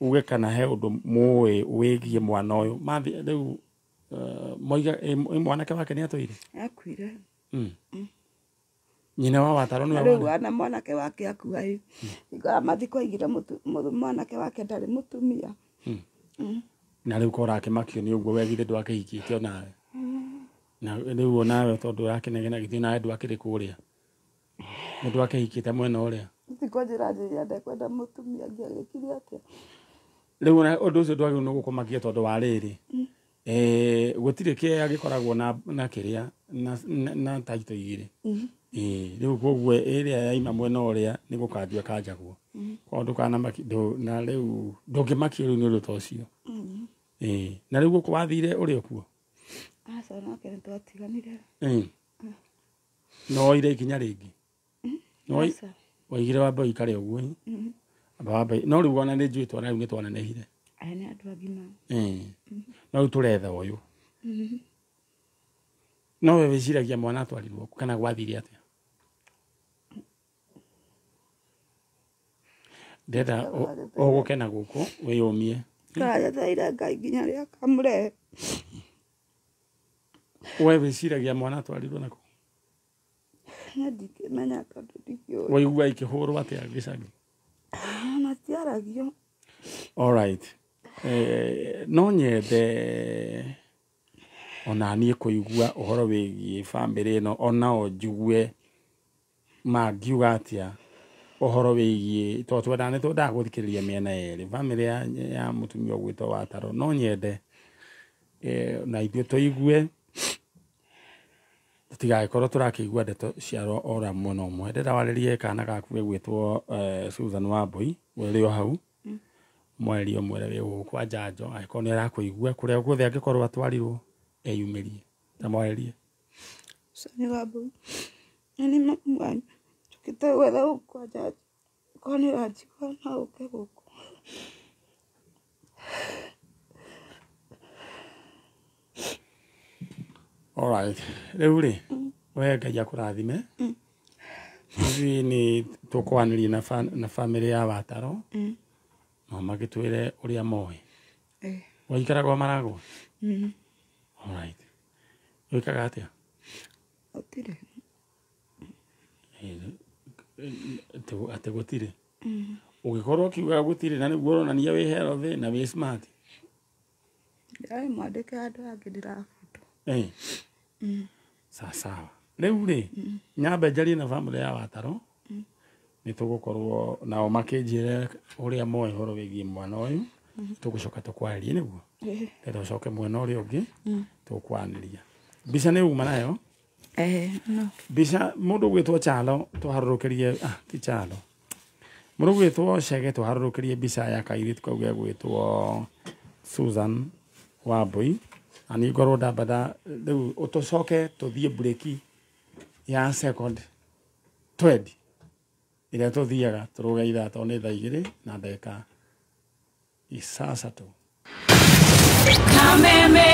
uge kana he ũndũ mũĩ wĩgiĩ mwana ũyũ. Rĩu moiga mwanake wake nĩ atũire? Akuire. Nyina wa Wataro nĩwe rĩu ana mwanake wake akua ĩ. Hingo mathiko aigire mwanake wake ndarĩ mũtumia. Na rĩu korwo akĩmakio nĩ ũguo we githĩ ndwakĩhikĩte onawe. Na rĩu onawe tondũ ũrakĩnegena githĩ nawe ndwakĩrĩ kũrĩa. Nĩ ndwakĩhikĩte mwena ũrĩa. Ndikonjĩra njĩra ndekwenda mũtumia ngĩagĩkire atĩa. Rĩu ona ũndũ ũcio ndwagĩrĩirwo nĩ gũkũmakia tondũ wa rĩrĩ. Gũtirĩ kĩea gĩkoragwo na kĩrĩa na taito igĩrĩ. Rĩu koguo ĩrĩa yaima mwena ũrĩa nĩ gũkanjwo ĩkanjagwo. Koguo ndũkanamaki na rĩu ndũngĩmakio rĩu nĩ ũndũ ta ũcio. Na rĩu gũkũ wathire ũrĩ o kuo? Aca nake nĩ twatiganire. No woire ikinya rĩngĩ? Waigire wambe ũikare ũguo. No rĩu ona nĩ njũĩ twana rĩu nĩ twanenehire. Aya nĩ andũ agima. No rĩu tũretha ũyũ. No we wĩciragia mwana atwarirwo kũ kana gwathire atĩa? Ndĩrenda ũgũke na gũkũ wĩyũmie. Njetereire Ngai nginya rĩrĩa akamũrehe. We wĩciragia mwana atwarirwo nakũ? Niĩ ndingĩmenya tondũ ndikĩũĩ. Waigua ikĩhũrwo atĩa gĩcagi? Matiaragio. All right. No nyende ona niĩ kũigua ũhoro wĩgiĩ bamĩrĩ ĩno onao njigue mangiuga atĩa ũhoro wĩgiĩ tondũ twendaga nĩ twendaga gũthikĩrĩria mĩena yerĩ bamĩrĩ ya mũtumia ũgwĩtwo Wataro no nyende na ithuĩ tũigue tũtigagĩkorwo tũrakĩigua ndeto cia ora mwena ũmwe. Ndĩrenda warĩrie kana gaku gegwĩtwo Susan Wambui ũrĩ o hau mwarĩrie ũmwĩre wĩ gũkũ kwa Njanjo angĩkorwo nĩ arakũigua kũrĩa guothe angĩkorwo atwarirwo eyumĩrie ta mwarĩrie. Susan Wambui nĩ mamu wanyu njũkĩte gwetha gũkũ kwa Njanjo korwo nĩ ũranjigua no ũke gũkũ. All right. Rĩu rĩ we Ngai akũrathime. Ithuĩ nĩ tũkwanĩria na bamĩrĩ ya Wataro no magĩtwĩre ũrĩa moĩ. Waikaraga Maragwa? All right. Wĩkaga atĩa? Gũtirĩ. Atĩ gũtirĩ? Ũngĩkorwo ũkiuga gũtirĩ na nĩguo ũronania wĩ healthy na wĩ smart. Ndĩrarĩ mwandĩke handũ hangĩ ndĩrabutwo. Sawa sawa. Rĩu rĩ nyambe njarie na bamĩrĩ ya Wataro nĩ tũgũkorwo nao makĩnjĩre ũrĩa moĩ ũhoro wĩgiĩ mwana ũyũ tũgũcoka tũkwarĩrie nĩguo. Ndĩrenda ũcoke mwena ũrĩa ũngĩ tũkwanĩria. Mbica nĩ uma nayo? No. Mbica mũndũ ũgwĩtwo Chalo tũharũrũkĩrie ti Chalo. Mũndũ ũgwĩtwo Chege tũharũrũkĩrie mbica ya kairĩtu kau gegwĩtwo Susan Wambui na niĩ ngorwo ndamba rĩu ũtũcoke tũthiĩ break ya second 20 ĩrĩa tũthiaga tũrũge ithaa tondũ nĩ thaa 2 na ndagĩka 6. Kameme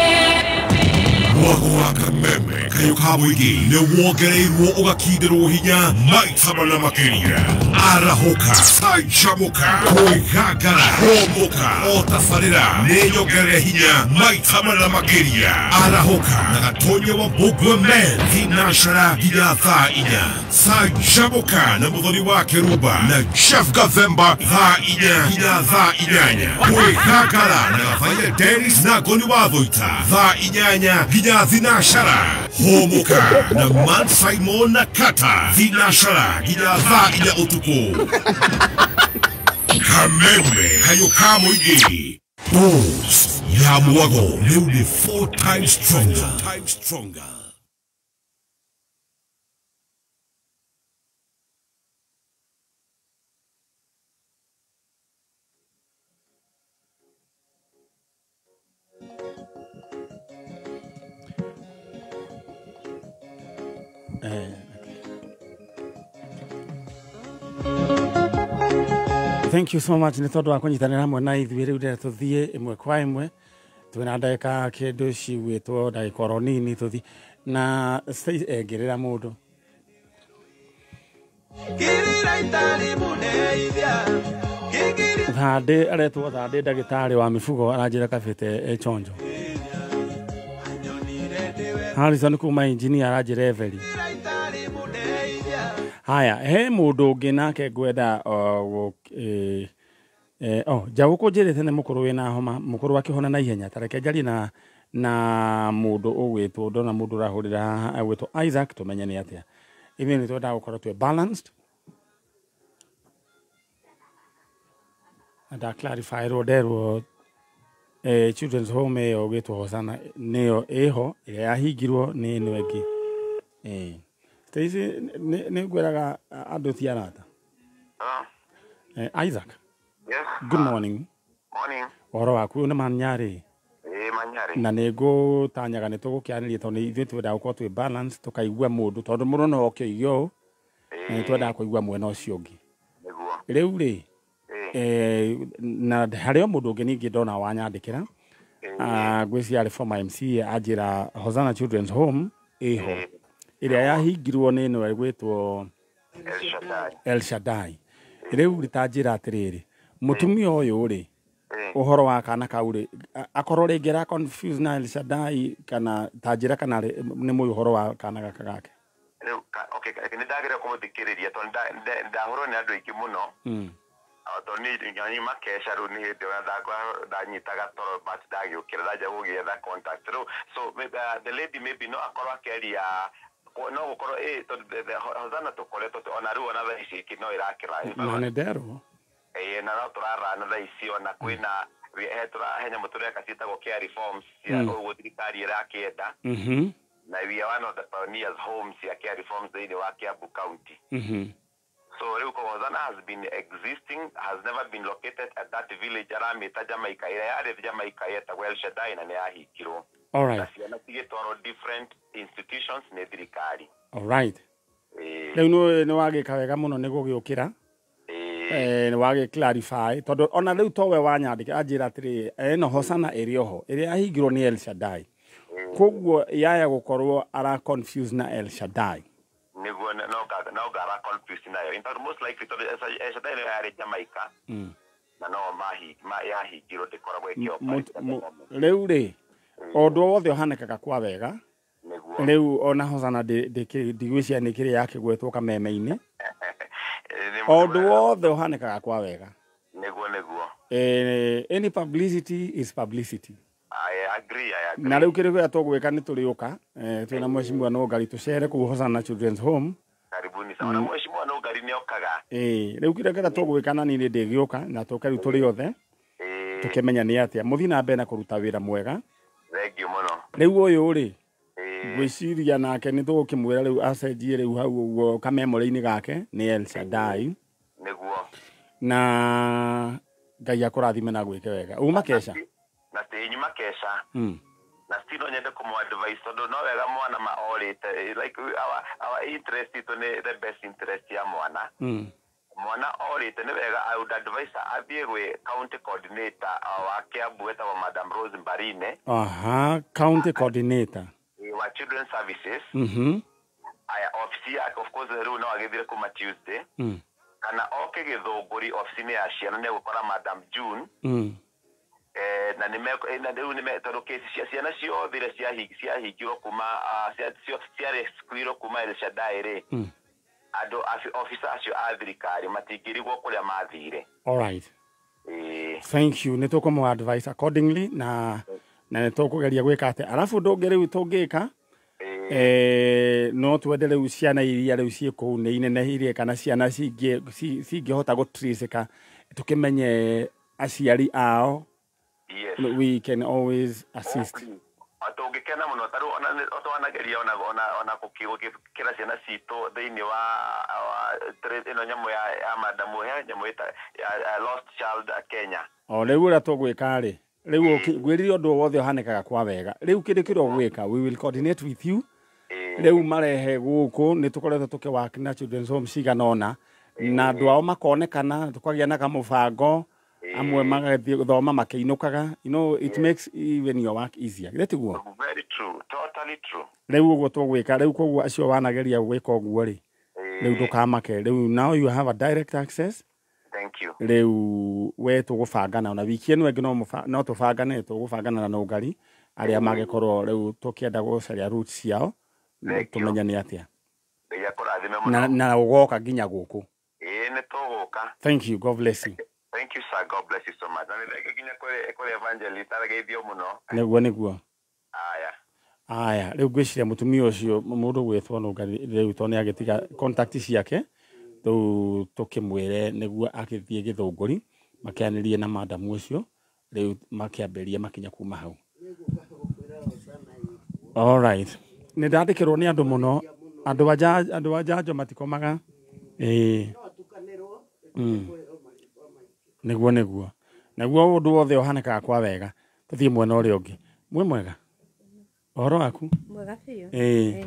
Mwago wa Kameme kayo ka mũingĩ nĩ wongereirwo ũgakindĩrwo hinya maita mana makĩria. Arahũka, canjamũka, kwĩgangara, hũmũka, o tabarĩra nĩ nyongerere hinya maita mana makĩria. Arahũka na Gatonye wa Mbũgua Men thinacara nginya thaa 4. Canjamũka na Mũthoni wa Kĩrumba na Jeff Gathemba thaa 4 nginya thaa 8. Kwĩgangara na Gathaia Dennis na Ngoni wa Thũita thaa 8 nginya thinashara. Hũmũka na Man Simon na Kata thinashara nginya thaa 4 ũtukũ. Kameme kayo ka mũingĩ. Boss ya Mwago rĩu nĩ 4 times stronger. Thank you so much nĩ tondũ wa kũnyitanĩra hamwe na ithuĩ. Rĩu ndĩrenda tũthiĩ ĩmwe kwa ĩmwe, twĩna ndagĩka kĩndũ cigwĩtwo ndagĩka oro nini tũthiĩ na ngĩrĩra mũndũ. Thandĩ aretwo Thandĩ, ndagĩtarĩ wa mĩbugo, aranjĩra kabĩte e chonjo. Harrison kuma engineer aranjĩra Every. Haya, he mũndũ ũngĩ nake ngwenda Njagũkũ njĩrĩte nĩ mũkũrũ wĩna homa, mũkũrũ akĩhona na ihenya. Ta reke njarie na mũndũ ũgwĩtwo, ndona mũndũ ũrahũrĩra haha ũgwĩtwo Isaac, tũmenye nĩ atĩa. Ithuĩ nĩ twendaga gũkorwo twĩ balanced. Na clarify nderwo children's home ĩyo ũgwĩtwo Hosana nĩyo ĩho ĩrĩa yahingirwo nĩ ĩno ĩngĩ. Stacy nĩ ngwĩraga andũ ti arata. Isaac. Yes. Good morning. Morning. Ũhoro waku nĩ Manyarĩ? Ĩĩ Manyarĩ. Na nĩ ngũtanyaga nĩ tũgũkĩarĩria tondũ ithuĩ twendaga gũkorwo twĩ balance, tũkaigua mũndũ tondũ mũndũ no oke oige ũũ, na nĩ twendaga kũigua mwena ũcio ũngĩ. Nĩguo. Rĩu rĩ, na harĩ o mũndũ ũngĩ ningĩ ndona wanyandĩkĩra, ngwĩciria arĩ former MCA, anjĩra Hosana Children's Home ĩho ĩrĩa yahingirwo nĩ ĩno ĩgwĩtwo El Shaddai. Rĩu rĩtanjĩra atĩrĩrĩ, mũtumia ũyũ rĩ, ũhoro wa kana kau rĩ, akorwo rĩngĩ ara confuse na El Shaddai kana tanjĩra kana nĩ mũĩ ũhoro wa kana gaka gake. Rĩu okay, nĩ ndagĩrĩire kũmũthikĩrĩria tondũ ndahũrwo nĩ andũ aingĩ mũno. Tondũ niĩ makeca rĩu nĩ hĩndĩ ĩrĩa ndanyitaga toro but ndagĩũkĩra ndanjia gũgĩetha contact rĩu. So the lady maybe no akorwo akĩaria no gũkorwo tondũ Hosana tũkoretwo ona rĩu ona thaa ici no ĩrakĩra. Na nĩ nderwo. Na no tũrarana thaa ici ona kwĩna he nyamũ tũreka ciĩtagwo care reforms cia ũguo thirikari ĩrakĩenda. Na we are one of the pioneers homes cia care reforms thĩinĩ wa Kiambu County. So rĩu Hosana has been existing, has never been located at that village aramĩta Jamaica. Ĩrĩa yarĩ Jamaica yetagwo El Shaddai na nĩ yahingirwo. All right. Na ciana cigĩtwarwo different institutions nĩ thirikari. All right. Rĩu nĩ wagĩka wega mũno nĩ gũgĩũkĩra. Nĩ wagĩ clarify tondũ ona rĩu towe wanyandĩka anjĩra atĩrĩ ĩno Hosana ĩrĩ oho ĩrĩa yahingirwo nĩ El Shaddai. Koguo yaya gũkorwo ara confuse na El Shaddai. Nĩguo no gara confuse nayo. In fact most likely tondũ El Shaddai nĩyo yarĩ Jamaica. Na no yahingirwo ndĩkoragwo ĩkĩoperate. Rĩu rĩ, ũndũ wothe ũhanĩkaga kwa wega. Rĩu ona Hosana ndigwĩciria nĩ kĩrĩa yakĩgwetwo kameme-inĩ. Ũndũ wothe ũhanĩkaga kwa wega. Nĩguo nĩguo. Any publicity is publicity. I agree, I agree. Na rĩu kĩrĩa kĩrĩa tũgwĩka nĩ tũrĩũka, twĩna mheshimiwa Nũngari tũcere kũu Hosana Children's Home. Karibuni sana. Na mheshimiwa Nũngari nĩ okaga. Rĩu kĩrĩa kĩrĩa tũgwĩka na niĩ ndĩgĩũka na tũke rĩu tũrĩ othe. Tũkĩmenya nĩ atĩa. Mũthiĩ na mbere na kũruta wĩra mwega. Thank you mũno. Rĩu ũyũ rĩ, ngwĩciria nake nĩ tũgũkĩmwĩra rĩu acenjie rĩu hau ũguo kamemorĩ-inĩ gake nĩ El Shaddai. Nĩguo. Na Ngai akũrathime na gwĩke wega. Uma kesha. Na Nyuma kesha. Na still no nyende kũmũ advice tondũ no wega mwana ma orĩte like our interest itu nĩ the best interest ya mwana. Mwana orĩte nĩ wega I would advise athiĩ gwĩ county coordinator wa Kiambu etagwo Madam Rose Mbarine. Aha, county coordinator wa children services. Aya office yake of course rĩu no agĩthire kuma Tuesday. Kana oke Gĩthũngũri office-inĩ ya ciana nĩ egũkora Madam June. Na nĩ na rĩu nĩ tondũ kesi cia ciana ciothe iria ciahingirwo kuma ciarescuirwo kuma El Shaddai rĩ, andũ officer acio a thirikari matingĩrigwo kũrĩa mathire. All right. Thank you. Nĩ tũkũmũ advice accordingly na nĩ tũkũgeria gwĩka atĩa. Arabu ũndũ ũngĩ rĩu tũngĩka no twende rĩu ciana iria rĩu ciĩ kũu nĩ inenehirie kana ciana cingĩhota gũtracĩka tũkĩmenye aciari ao. Yes. We can always assist. Tũngĩkena mũno ta rĩu ona twanageria ona gũkĩra ciana citũ thĩinĩ wa ĩno nyamũ ya madamu he nyamũ ya Lost Child Kenya. O rĩu ũrĩa tũgwĩka rĩ, rĩu ngwĩrire ũndũ wothe ũhanĩkaga kwa wega. Rĩu kĩndũ kĩrĩa ũgwĩka, we will coordinate with you. Rĩu marehe gũkũ nĩ tũkoretwo tũkĩwork na children's home cigana ũna na andũ ao makonekana tũkagĩa na kamũbango amwe magathiĩ gũthoma makĩinũkaga. You know, it makes even your work easier. Githĩ tiguo? Very true, totally true. Rĩu ũguo tũgwĩka rĩu koguo acio wanageria gwĩka ũguo rĩ, rĩu ndũkamake. Rĩu now you have a direct access. Thank you. Rĩu we tũgũbangana ona wiki ĩno ĩngĩ no tũbangane tũgũbangana na Nũngari arĩa magĩkorwo rĩu tũkĩenda gũcaria roots ciao tũmenye nĩ atĩa. Na ũgoka nginya gũkũ. Ĩĩ nĩ tũgũka. Thank you. God bless you. Thank you sir, God bless you so much. Na nĩ nginya kũrĩ evangelist arageithio mũno. Nĩguo nĩguo. Aya. Aya, rĩu ngwĩciria mũtumia ũcio mũndũ gwĩtwo Nũngari rĩu tondũ nĩ agĩtiga contact ciake rĩu tũkĩmwĩre nĩguo agĩthiĩ Gĩthũngũri makĩanĩrie na madamu ũcio rĩu makĩambĩrĩria makinya kuma hau. All right. Nĩ ndandĩkĩrwo nĩ andũ mũno, andũ a njanjo matikomaga. Ĩĩ. Nĩguo nĩguo. Naguo ũndũ wothe ũhanĩkaga kwa wega. Tũthiĩ mwena ũrĩa ũngĩ. Mwĩ mwega? Ũhoro waku? Mwega biũ. Ĩĩ.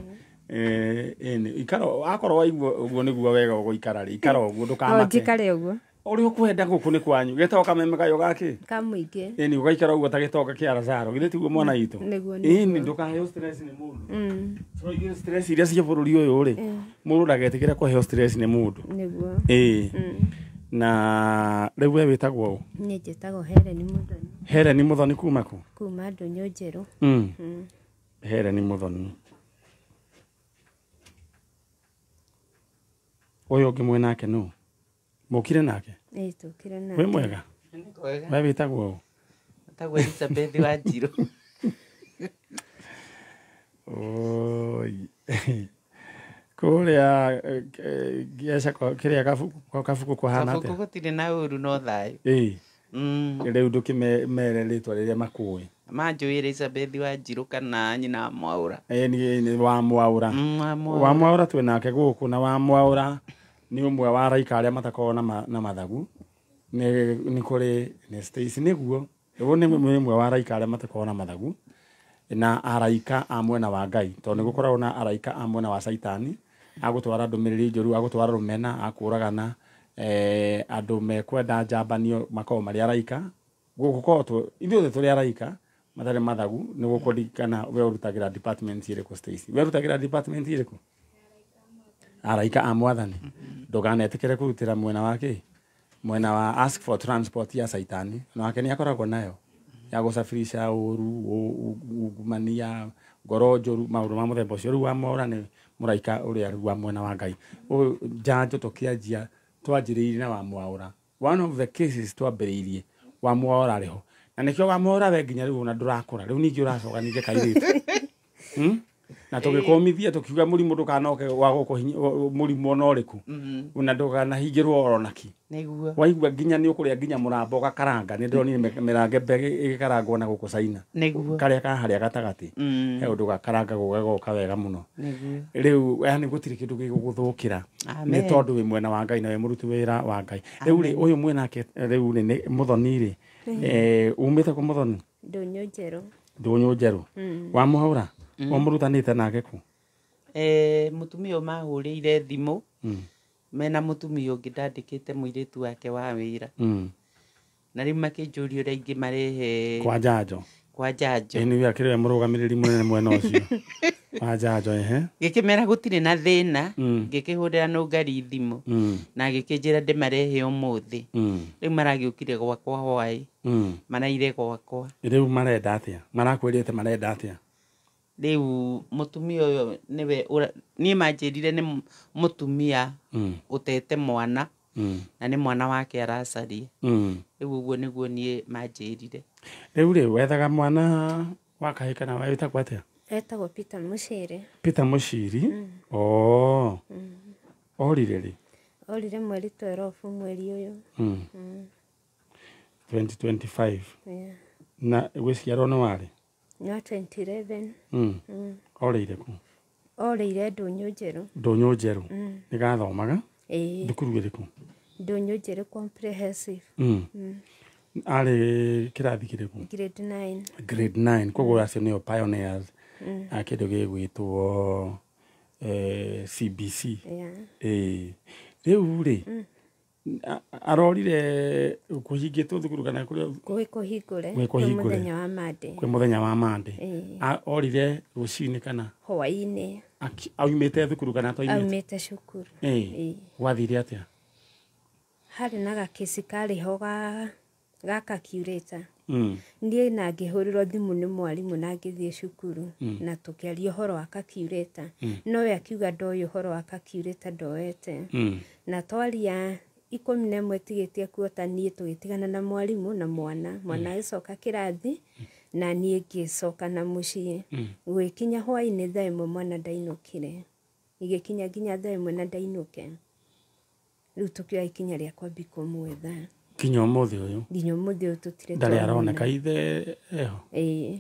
Ikara akorwo waigua ũguo nĩguo wega ũgũikara rĩ, ikara ũguo ndũkamake. No njikare ũguo. Ũrĩa ũkwenda gũkũ nĩ kwanyu. Gĩtagwo kameme kayũ gakĩ? Ka mũingĩ. Ĩni ũgaikara ũguo ta gĩtonga kĩa Lazaro. Githĩ tiguo mwana witũ? Nĩguo. Ĩni ndũkaheo stress nĩ mũndũ. Tũroigire stress iria cia bũrũri ũyũ rĩ, mũndũ ndagetĩkĩre kũheo stress nĩ mũndũ. Nĩguo. Ĩĩ. Na rĩu we wĩtagwo ũ? Niĩ njĩtagwo Helen Muthoni. Helen Muthoni kuma kũ? Kuma Ndũnyũ Njerũ. Helen Muthoni. Ũyũ ũngĩ mwĩ nake nũ? Mũkire nake? Ĩĩ tũkire nake. Wĩ mwega? We wĩtagwo ũ? Wĩtagwo Elizabeth Wanjirũ. Oi. Kũrĩa kĩrĩa kabuku kũhana atĩa? Kabuku gũtirĩ na ũru no thayũ. Ĩĩ. Rĩu ndũkĩmere rĩtwa rĩrĩa makũĩ. Manjũĩ Elizabeth Wanjirũ kana nyina wa Mwaũra. Ĩĩ wa Mwaũra. Wa Mwaũra twĩ nake gũkũ na wa Mwaũra nĩ ũmwe wa araika arĩa matakoragwo na mathagu. Nĩ kũrĩ nĩ Stacy nĩguo. Ũyũ nĩ ũmwe wa araika arĩa matakoragwo na mathagu. Na araika a mwena wa Ngai tondũ nĩ gũkoragwo na araika a mwena wa Caitani agũtwara ndũmĩrĩri njũru agũtwara rũmena akũragana andũ mekwenda njambanio makoragwo marĩ araika gũkũ korwo ithuothe tũrĩ araika matarĩ mathagu nĩ gũkũririkana we ũrutagĩra department ĩrĩkũ Stacy? We ũrutagĩra department ĩrĩkũ? Araika a mwathani. Ndũkanetĩkĩre kũrutĩra mwena wa kĩ? Mwena wa ask for transport ya Caitani nake nĩ akoragwo nayo ya gũcabirisha ũru ungumania ngoro njũru maũndũ ma mũthemba ũcio. Rĩu wa Mwaũra nĩ mũraika ũrĩa rĩu wa mwena wa Ngai. Ũyũ njanjo tũkĩanjia twanjĩrĩirie na wa Mwaũra. One of the cases twambĩrĩirie wa Mwaũra rĩho. Na nĩkĩo wa Mwaũra we nginya rĩu ona ndũrakũra. Rĩu ningĩ ũracoka ningĩ kairĩtu. Na tũgĩkũmithia tũkiuga mũrimũ ndũkanoke wa gũkũ mũrimũ ona ũrĩkũ. Ona ndũkanahingĩrwo oro naki. Nĩguo. Waigua nginya nĩ ũkũrĩa nginya mũrambo ũgakaranga. Nĩ ndĩronire mĩrangembe ĩgĩkarangwo na gũkũ Caina. Nĩguo. Karĩa ka harĩa gatagatĩ. He ũndũ gakarangagwo gagoka wega mũno. Nĩguo. Rĩu yani gũtirĩ kĩndũ gĩgũgũthũkĩra. Nĩ tondũ wĩ mwena wa Ngai na wĩ mũruti wĩra wa Ngai. Rĩu rĩ ũyũ mwĩnake rĩu rĩ nĩ Muthoni rĩ. Umĩte kũ Muthoni? Ndũnyũ Njerũ. Ndũnyũ Njerũ. Wa Mwaũra? Ũmũrutanĩte nake kũ? Mũtumia ũyũ mahũrĩire thimũ mena mũtumia ũngĩ ndandĩkĩte mũirĩtu wake wa wĩra. Na rĩu makĩnjũria ũrĩa ingĩmarehe kwa njanjo. Kwa njanjo. Ĩ nĩwe akĩrĩ we mũrũgamĩrĩri mũnene mwena ũcio. Wa njanjo ehe. Ngĩkĩmera gũtirĩ na thĩna, ngĩkĩhũrĩra nũngari thimũ na agĩkĩnjĩra ndĩmarehe ũmũthĩ. Rĩu maragĩũkire gwakwa hwaĩ. Maraire gwakwa. Rĩu marenda atĩa? Marakwĩrĩte marenda atĩa? Rĩu mũtumia ũyũ nĩwe niĩ manjĩrire nĩ mũtumia ũtete mwana na nĩ mwana wake aracaria. Rĩu ũguo nĩguo niĩ manjĩrire. Rĩu rĩ wethaga mwana wa kahĩĩ kana wĩtagwo atĩa? Etagwo Peter Mũciri. Peter Mũciri? Oh. Orire rĩ? Orire mweri 12 mweri ũyũ. 2025. Yeah. Na gwĩciarwo nĩ warĩ? Nĩ wa 2011. Orĩire kũ? Orĩire Ndũnyũ Njerũ. Ndũnyũ Njerũ. Nĩ gathomaga? Ĩĩ. Thukuru ĩrĩkũ? Ndũnyũ Njerũ Comprehensive. Arĩ kĩrathi kĩrĩkũ? Grade 9. Grade 9. Koguo acio nĩo pioneers a kĩndũ gĩgwĩtwo CBC. Yeah. Ĩĩ. Rĩu rĩ arorire kũhingĩtwo thukuru kana kũrĩa Gwĩ kũhingũre. Gwĩ kũhingũre. Mũthenya wa Monday. Kwĩ mũthenya wa Monday. Orire rũcinĩ kana hwaĩ-inĩ. Aumĩte thukuru kana ataumĩte? Aumĩte cukuru. Ĩĩ. Gwathire atĩa? Harĩ na gakĩci karĩ ho gaka curator. Niĩ na ngĩhũrĩrwo thimũ nĩ mwarimũ na ngĩthiĩ cukuru na tũkĩaria ũhoro wa calculator. No we akiuga ndoĩ ũhoro wa calculator ndoete. Na twaria 11 tigĩtie kuota niĩ tũgĩtigana na mwarimũ na mwana. Mwana agĩcoka kĩrathi na niĩ ngĩcoka na mũciĩ. Gũgĩkinya hwaĩ-inĩ thaa 1 mwana ndainũkire. Igĩkinya nginya thaa 1 na ndainũke. Rĩu tũkĩoya ikinya rĩa kwambia kũmwetha. Kinya ũmũthĩ ũyũ? Nginya ũmũthĩ ũyũ tũtirĩ Ndarĩ aroneka ithe eho? Ĩĩ.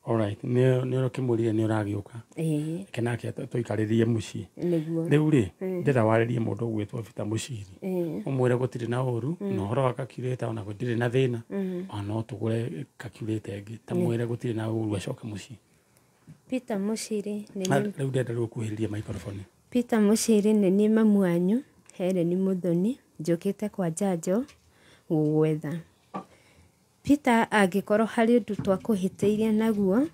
Alright, nĩ ũkĩmwĩrire nĩ ũragĩũka. Ĩĩ. Reke nake tũikarĩrie mũciĩ. Nĩguo. Rĩu rĩ, ndĩrenda warĩrie mũndũ ũgwĩtwo Peter Mũciri. Ũmwĩre gũtirĩ na ũru, na ũhoro wa calculator ona gũtirĩ na thĩna. Ona no tũgũre calculator ĩngĩ. Ta mwĩre gũtirĩ na ũru acoke mũciĩ. Peter Mũciri nĩ Rĩu ndĩrenda rĩu ũkuhĩrĩrie microphone. Peter Mũciri nĩ niĩ mamu wanyu, Helen Muthoni, njũkĩte kwa njanjo gũgwetha. Peter angĩkorwo harĩ ũndũ twakũhĩtĩirie naguo,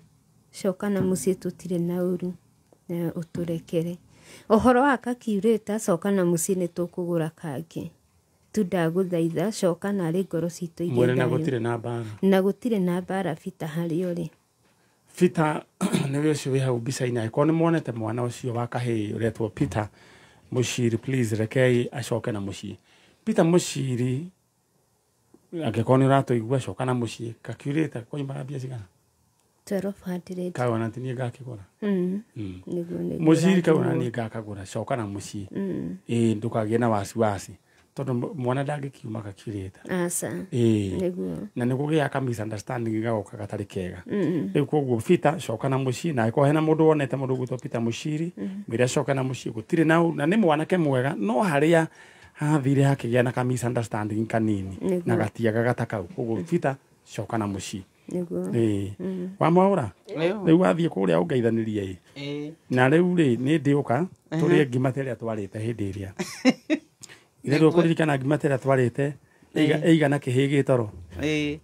coka na mũciĩ tũtirĩ na ũru na ũtũrekere. Ũhoro wa calculator coka na mũciĩ nĩ tũkũgũra kangĩ. Tu ndagũthaitha coka narĩ ngoro citũ igĩe Mwĩre na thayũ. gũtirĩ na mbara. Na gũtirĩ na mbara Peter harĩ ũrĩ. Peter nĩwe ũcio wĩ hau mbica-inĩ, angĩkorwo nĩ muonete mwana ũcio wa kahĩĩ ũretwo Peter Mũciri, please rekei acoke na mũciĩ. Peter Mũciri angĩkorwo nĩ ũratũigua coka na mũciĩ. Calculator koimaga mbia cigana? 1200. Kau ona ti niĩ ngakĩgũra. Nĩguo nĩguo. Mũciri kau ona niĩ ngakagũra, coka na mũciĩ. Ĩĩ ndũkagĩe na wasiwasi tondũ mwana ndangĩkiuma calculator. Aca. Ĩĩ. Nĩguo. Na nĩ kũgĩa ka misunderstanding gagoka gatarĩ kega. Rĩu koguo Peter coka na mũciĩ, na angĩkorwo hena mũndũ wonete mũndũ ũgwĩtwo Peter Mũciri, mwĩre acoke na mũciĩ, gũtirĩ na ũru, na nĩ mwanake mwega, no harĩa hathire hakĩgĩa na ka misunderstanding kanini na gatiagaga ta kau. Koguo Peter coka na mũciĩ. Nĩguo. Ĩĩ. Wa Mwaũra? Rĩu wathiĩ kũrĩa ũngeithanĩrie ĩ. Na rĩu rĩ nĩ ndĩũka tũrĩe ngima ta ĩrĩa twarĩte hĩndĩ ĩrĩa. Ithe ndũkũririkana ngima ta ĩrĩa twarĩte ĩigana kĩhĩĩ gĩtoro.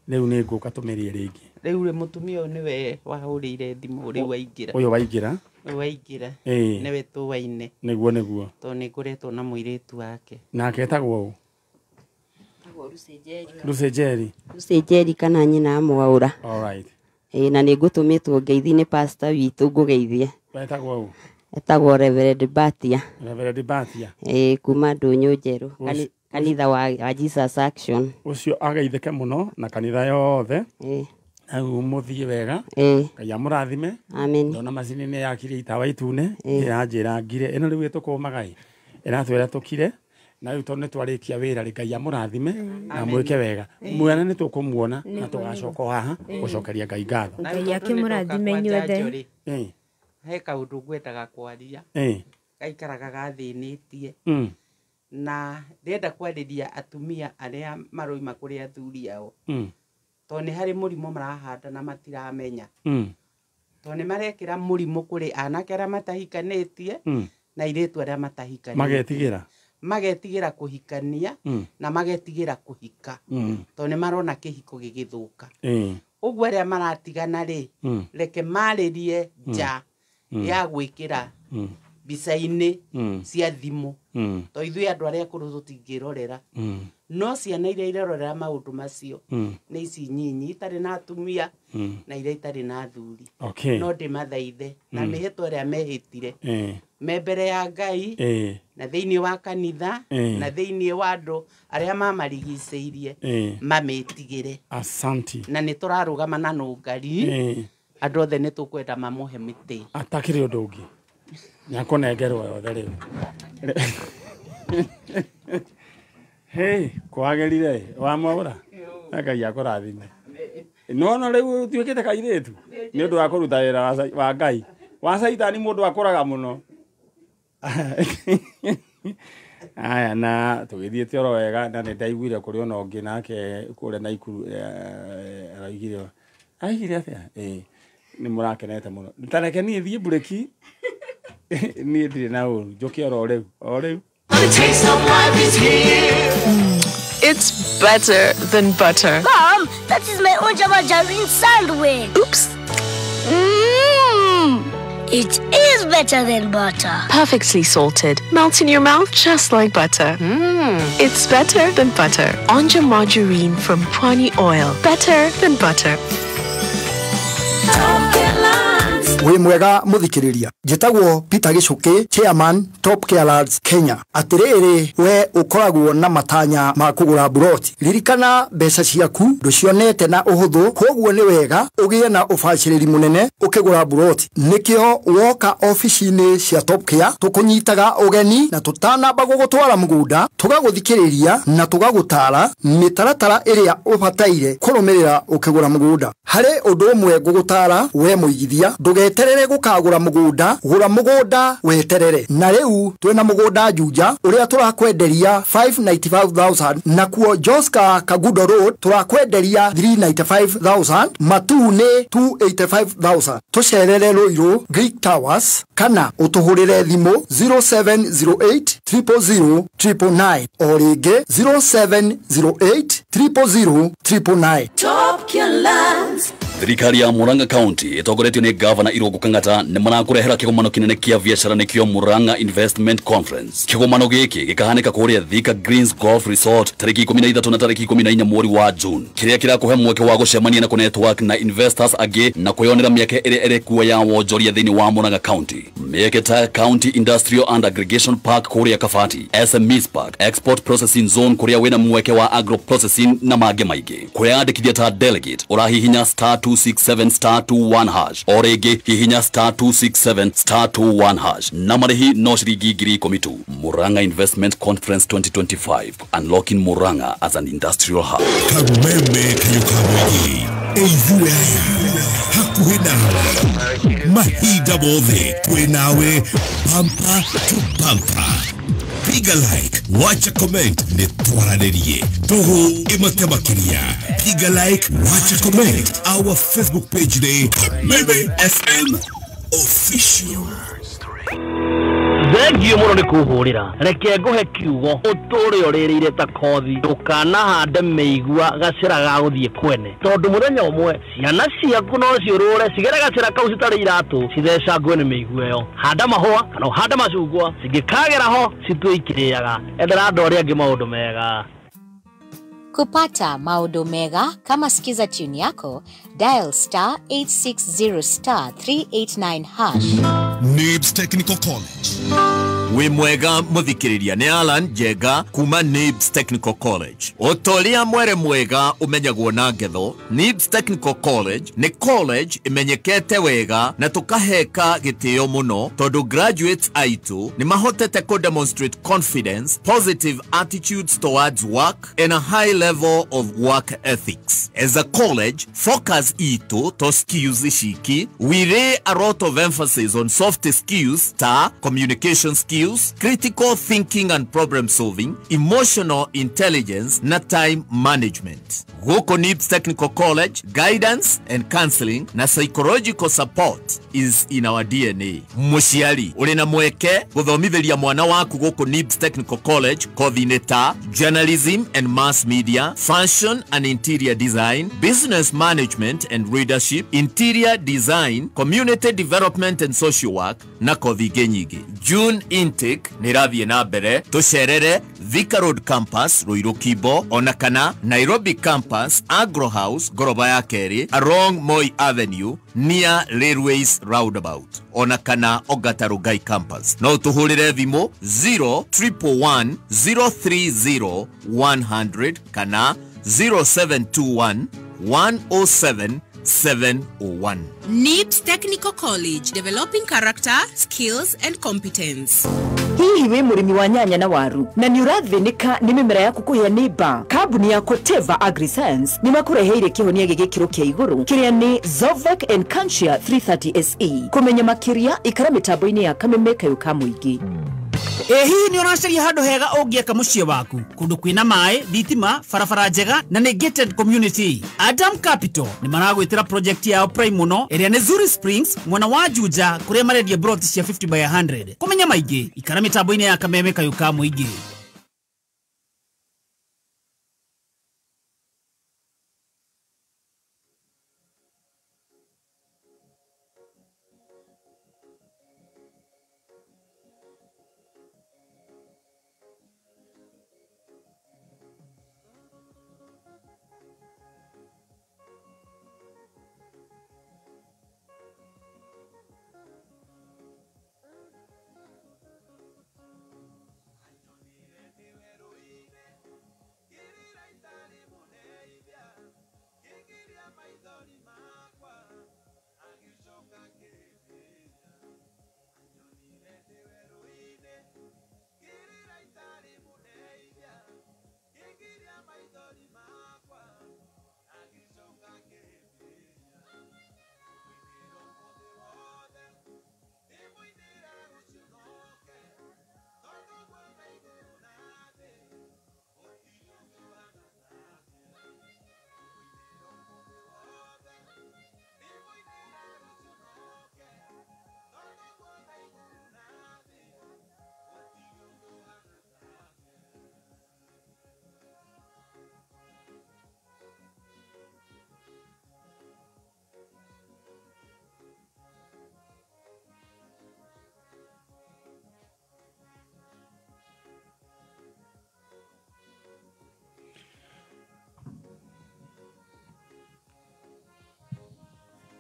Rĩu nĩ ngũka tũmĩrĩe rĩngĩ. Rĩu rĩ mũtumia ũyũ nĩwe wahũrĩire thimũ rĩu waingĩra. Ũyũ waingĩra? Ũyũ waingĩra. Nĩwe tũwaine. Nĩguo nĩguo. Tondũ nĩ ngoretwo na mũirĩtu wake. Nake etagwo ũ? Lucy Njeri. Lucy Njeri kana nyina Mwaũra. All right. Ĩĩ na nĩ ngũtũmĩtwo ngeithi nĩ pastor witũ ngũgeithie. Etagwo ũ? Etagwo Reverend Batia. Reverend Batia. Ĩĩ kuma Ndũnyũ Njerũ. Kanitha wa Jesus Action. Ũcio ageithĩke mũno na kanitha yothe. Hau mũthiĩ wega. Ngai amũrathime. Amen. Ndona macini nĩ yakire itawa itune, ĩranjĩra ngire. Ĩno rĩu ĩtũkũmaga ĩ. Ĩratwĩra tũkire. Na rĩu tondũ nĩ twarĩkia wĩra rĩ, Ngai amũrathime na mwĩke wega. Mwana nĩ tũkũmuona na tũgacoka haha gũcokeria Ngai ngatho. Ngai akĩmũrathime inyuothe. He kaũndũ ngwendaga kwaria. Gaikaraga gathĩnĩtie. Na ndĩrenda kwarĩria atumia arĩa maroima kũrĩ athuri ao. Tondũ nĩ harĩ mũrimũ marahanda na matiramenya. Tondũ nĩ marekĩra mũrimũ kũrĩ anake arĩa matahikanĩtie na airĩtu arĩa matahikanĩtie. Magetigĩra kũhikania na magetigĩra kũhika. Tondũ nĩ marona kĩhiko gĩgĩthũka. Ũguo arĩa maratigana rĩ, reke marĩrie nja ya gwĩkĩra mbica-inĩ cia thimũ. Tondũ ithuĩ andũ arĩa akũrũ tũtingĩrorera. No ciana iria irerorera maũndũ macio nĩ ici nyinyi itarĩ na atumia na iria itarĩ na athuri. No ndĩmathaithe na mĩhĩtwa ĩrĩa mehĩtire me mbere ya Ngai na thĩinĩ wa kanitha na thĩinĩ wa andũ arĩa mamarigicĩirie mamĩtigĩre. Asanti. Na nĩ tũrarũgama na nũngari andũ othe nĩ tũkwenda mamũhe mĩtĩ. Atakĩrĩ ũndũ ũngĩ nĩakũnengerwo yothe rĩu. Hey, kwagĩrire wamwaũra Ngai akũrathime. Nĩwona rĩu ũtuĩkĩte kairĩtu nĩ ũndũ wa kũruta wĩra wa Ngai. Wa Caitani mũndũ akũraga mũno. Aya na tũgĩthiĩte oro wega na nĩ ndaiguire kũrĩ ona ũngĩ nake kũrĩa Naikuru araugire aigire atĩa? Nĩ mũrakenete mũno. Ta reke niĩ thiĩ mburĩki niĩ ndirĩ na ũru njũke oro rĩu o rĩu. The taste of life is here. It's better than butter. Mom, that is my own margarine sandwich. Oops. Mmm. It is better than butter. Perfectly salted. Melts in your mouth just like butter. Mmm. It's better than butter. Onja margarine from Pwani Oil. Better than butter. Wĩ mwega mũthikĩrĩria, njĩtagwo Peter Gĩcũkĩ, chairman Top Care Lads Kenya. Atĩrĩrĩ, we ũkoragwo na matanya ma kũgũra buroti, ririkana mbeca ciaku ndũcionete na ũhũthũ, koguo nĩ wega ũgĩe na ũbacĩrĩri mũnene ũkĩgũra buroti. Nĩkĩo woka ofici-inĩ cia Top Care tũkũnyitaga ũgeni na tũtanamba gũgũtwara mũgũnda tũgagũthikĩrĩria na tũgagũtara mĩtaratara ĩrĩa ũbataire kũrũmĩrĩra ũkĩgũra mũgũnda. Harĩ ũndũ ũmwe ngũgũtara we mũigithia, ndũgeterere gũkagũra mũgũnda, gũra mũgũnda weterere. Na rĩu twĩna mũgũnda Juja ũrĩa tũrakwenderia 595,000, nakuo Joska Kagudo Road tũrakwenderia 395,000, Matuu nĩ 285,000. Tũcerere Ruiru Greek Towers kana ũtũhũrĩre thimũ 0708 000 999, o rĩngĩ 0708 000 999. Top Care Lands. Thirikari ya Murang'a County ĩtongoretio nĩ Gavana Irungu Kang'ata nĩ marakũrehera kĩgomano kĩnene kĩa biacara nĩkĩo Murang'a Investment Conference. Kĩgomano gĩkĩ gĩkahanĩka kũrĩa Thika Greens Golf Resort tarĩki 13 na tarĩki 14 mweri wa June, kĩrĩa kĩrakũhe mweke wa gũcemania na kũnetwork na investors angĩ na kwĩyonera mĩeke ĩrĩa ĩrĩ kuo ya wonjoria thĩinĩ wa Murang'a County. Mĩeke ta County Industrial and Aggregation Park kũrĩa Kabati, SMEs Park, Export Processing Zone kũrĩa wĩna mweke wa agro processing na mangĩ maingĩ. Kwĩyandĩkithia ta delegate ũrahihinya star 267 star 21 hash o rĩngĩ hihinya star 267 star 21 hash na marĩhi no ciringi 10,000 tu. Murang'a Investment Conference 2025, unlocking Murang'a as an industrial hub. Kameme kayukamwegi ithuĩ aya hakuhĩ nawe mahinda mothe twĩ nawe bumper to bumper. Piga like, wacha comment, ni twaranĩrie tũhũ ĩmate makĩria. Piga like, wacha comment. Our Facebook page nĩ Kameme FM Official. Thengio mũno nĩ kũhũrĩra, reke ngũhe kiugo ũtũre ũrĩrĩire ta kothi, ndũkanahande mĩigua gacĩra ga gũthiĩ kwene, tondũ mũthenya ũmwe ciana ciaku no ciũrũre cigere gacĩra kau citarĩ iratũ cithecangwe nĩ mĩigua ĩyo. Handa mahũa kana ũhande macungwa, cingĩkagera ho citue ikĩrĩaga. Endera andũ arĩa angĩ maũndũ mega. Kupata maodo mega kama Skiza tune yako, dial star 860 star 389 hash. Nibs Technical College. Wĩ mwega mũthikĩrĩria nĩ Alan Njega kuma Nibs Technical College. Ũtoria mwere mwega ũmenyagwo na ngetho. Nibs Technical College nĩ college ĩmenyekete wega na tũkaheka gĩtĩo mũno tondũ graduates aitũ nĩ mahotete kũ demonstrate confidence, positive attitudes towards work and a high level of work ethics. As a college, focus itũ to skills ciki, we lay a lot of emphasis on soft skills ta communication skills, skills, critical thinking and problem solving, emotional intelligence na time management. Gũkũ NIBS Technical College, guidance and counseling na psychological support is in our DNA. Mũciari ũrĩ na mweke gũthomithĩria mwana waku gũkũ NIBS Technical College kothi-inĩ ta journalism and mass media, fashion and interior design, business management and leadership, interior design, community development and social work na kothi ingĩ nyingĩ. June intake nĩ ĩrathiĩ na mbere. Tũcerere Thika Road Campus Ruiru Kimbo ona kana Nairobi Campus Agro House ngoroba ya kerĩ along Moi Avenue near Railways Roundabout ona kana Ongata Rongai Campus. No tũhũrĩre thimũ 0111 030 100 kana 0721 107 701. NIBS Technical College, developing character, skills and competence. Hihi wĩ mũrĩmi wa nyanya na waru na nĩ ũrathĩnĩka nĩ mĩmera yaku kũhĩa nĩ mbaa? Kambuni ya Koteva AgriScience nĩ makũreheire kĩhonia gĩgĩkĩro kĩa igũrũ kĩrĩa nĩ Zovec and Cantia 330 SE. Kũmenya makĩria ikara mĩtambo-inĩ ya Kameme Kayũ ka Mũingĩ. Ĩ hihi nĩ ũracaria handũ hega ũngĩaka mũciĩ waku, kũndũ kwĩna maĩ, thitima, barabara njega na nĩ gated community? Adam Capital nĩ maragwĩtĩra project yao prime mũno ĩrĩa nĩ Zuri Springs mwena wa Juja kũrĩa marendia broti cia 50 by 100. Kũmenya maingĩ ikara mĩtambo-inĩ ya Kameme Kayũ ka Mũingĩ.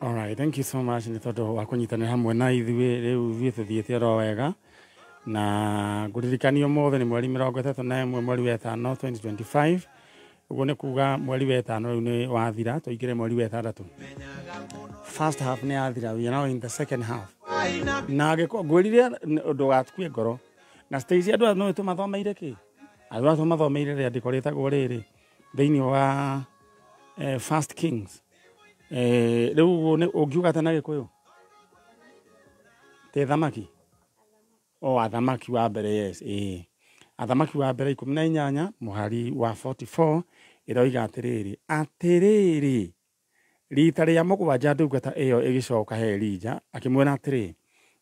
All right, thank you so much nĩ tondũ wa kũnyitanĩra hamwe na ithuĩ. Rĩu ithuĩ tũthiĩte oro wega na ngũririkania ũmũthĩ nĩ mweri 31 mweri wa 5 2025. Ũguo nĩ kuga mweri wa 5 rĩu nĩ wathira, tũingĩre mweri wa 6. First half nĩ yathira, we are now in the second half. Na ngwĩrire ndũgakue ngoro na Stacy andũ aya no tũmathomeire kĩ? Andũ aya tũmathomeire rĩandĩko rĩtagwo rĩrĩ thĩinĩ wa First Kings. Rĩu ũngiuga atĩa na Gĩkũyũ? Te thamaki? O athamaki wa mbere, yes. Athamaki wa mbere 18 mũhari wa 44 ĩroiga atĩrĩrĩ, atĩrĩrĩ rita rĩa mũgwanja ndungata ĩyo ĩgĩcoka he Elija akĩmwĩra atĩrĩ,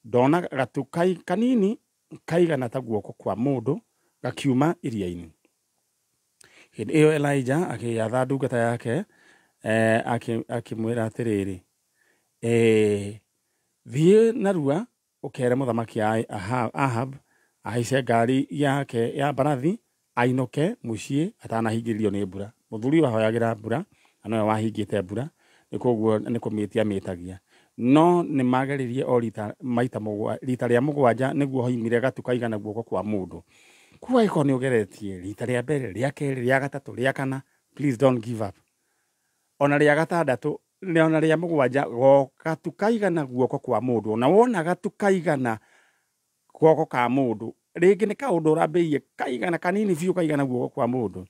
ndona gatu kanini kaigana ta guoko kwa mũndũ gakiuma iria-inĩ. Hĩndĩ ĩyo Elija akĩatha ndungata yake akĩmwĩra atĩrĩrĩ, thiĩ narua ũkere mũthamaki Ahab ahaice ngari yake ya mbarathi ainũke mũciĩ atanahingĩrĩrio nĩ mbura. Mũthuri ũyũ ahoyagĩra mbura na nowe wahingĩte mbura, nĩ koguo nĩ kũmĩtia mĩtagia. No nĩ mageririe o rita maita rita rĩa mũgwanja nĩguo hoimire gatu kaigana guoko kwa mũndũ. Koguo angĩkorwo nĩ ũgeretie rita rĩa mbere, rĩa kerĩ, rĩa gatatũ, rĩa kana, please don't give up. Ona rĩa gatandatũ ona rĩa mũgwanja gatu kaigana guoko kwa mũndũ. Na wona gatu kaigana guoko ka mũndũ, rĩngĩ nĩ kaũndũ ũrambĩrĩirie kaigana kanini biũ kaigana guoko kwa mũndũ,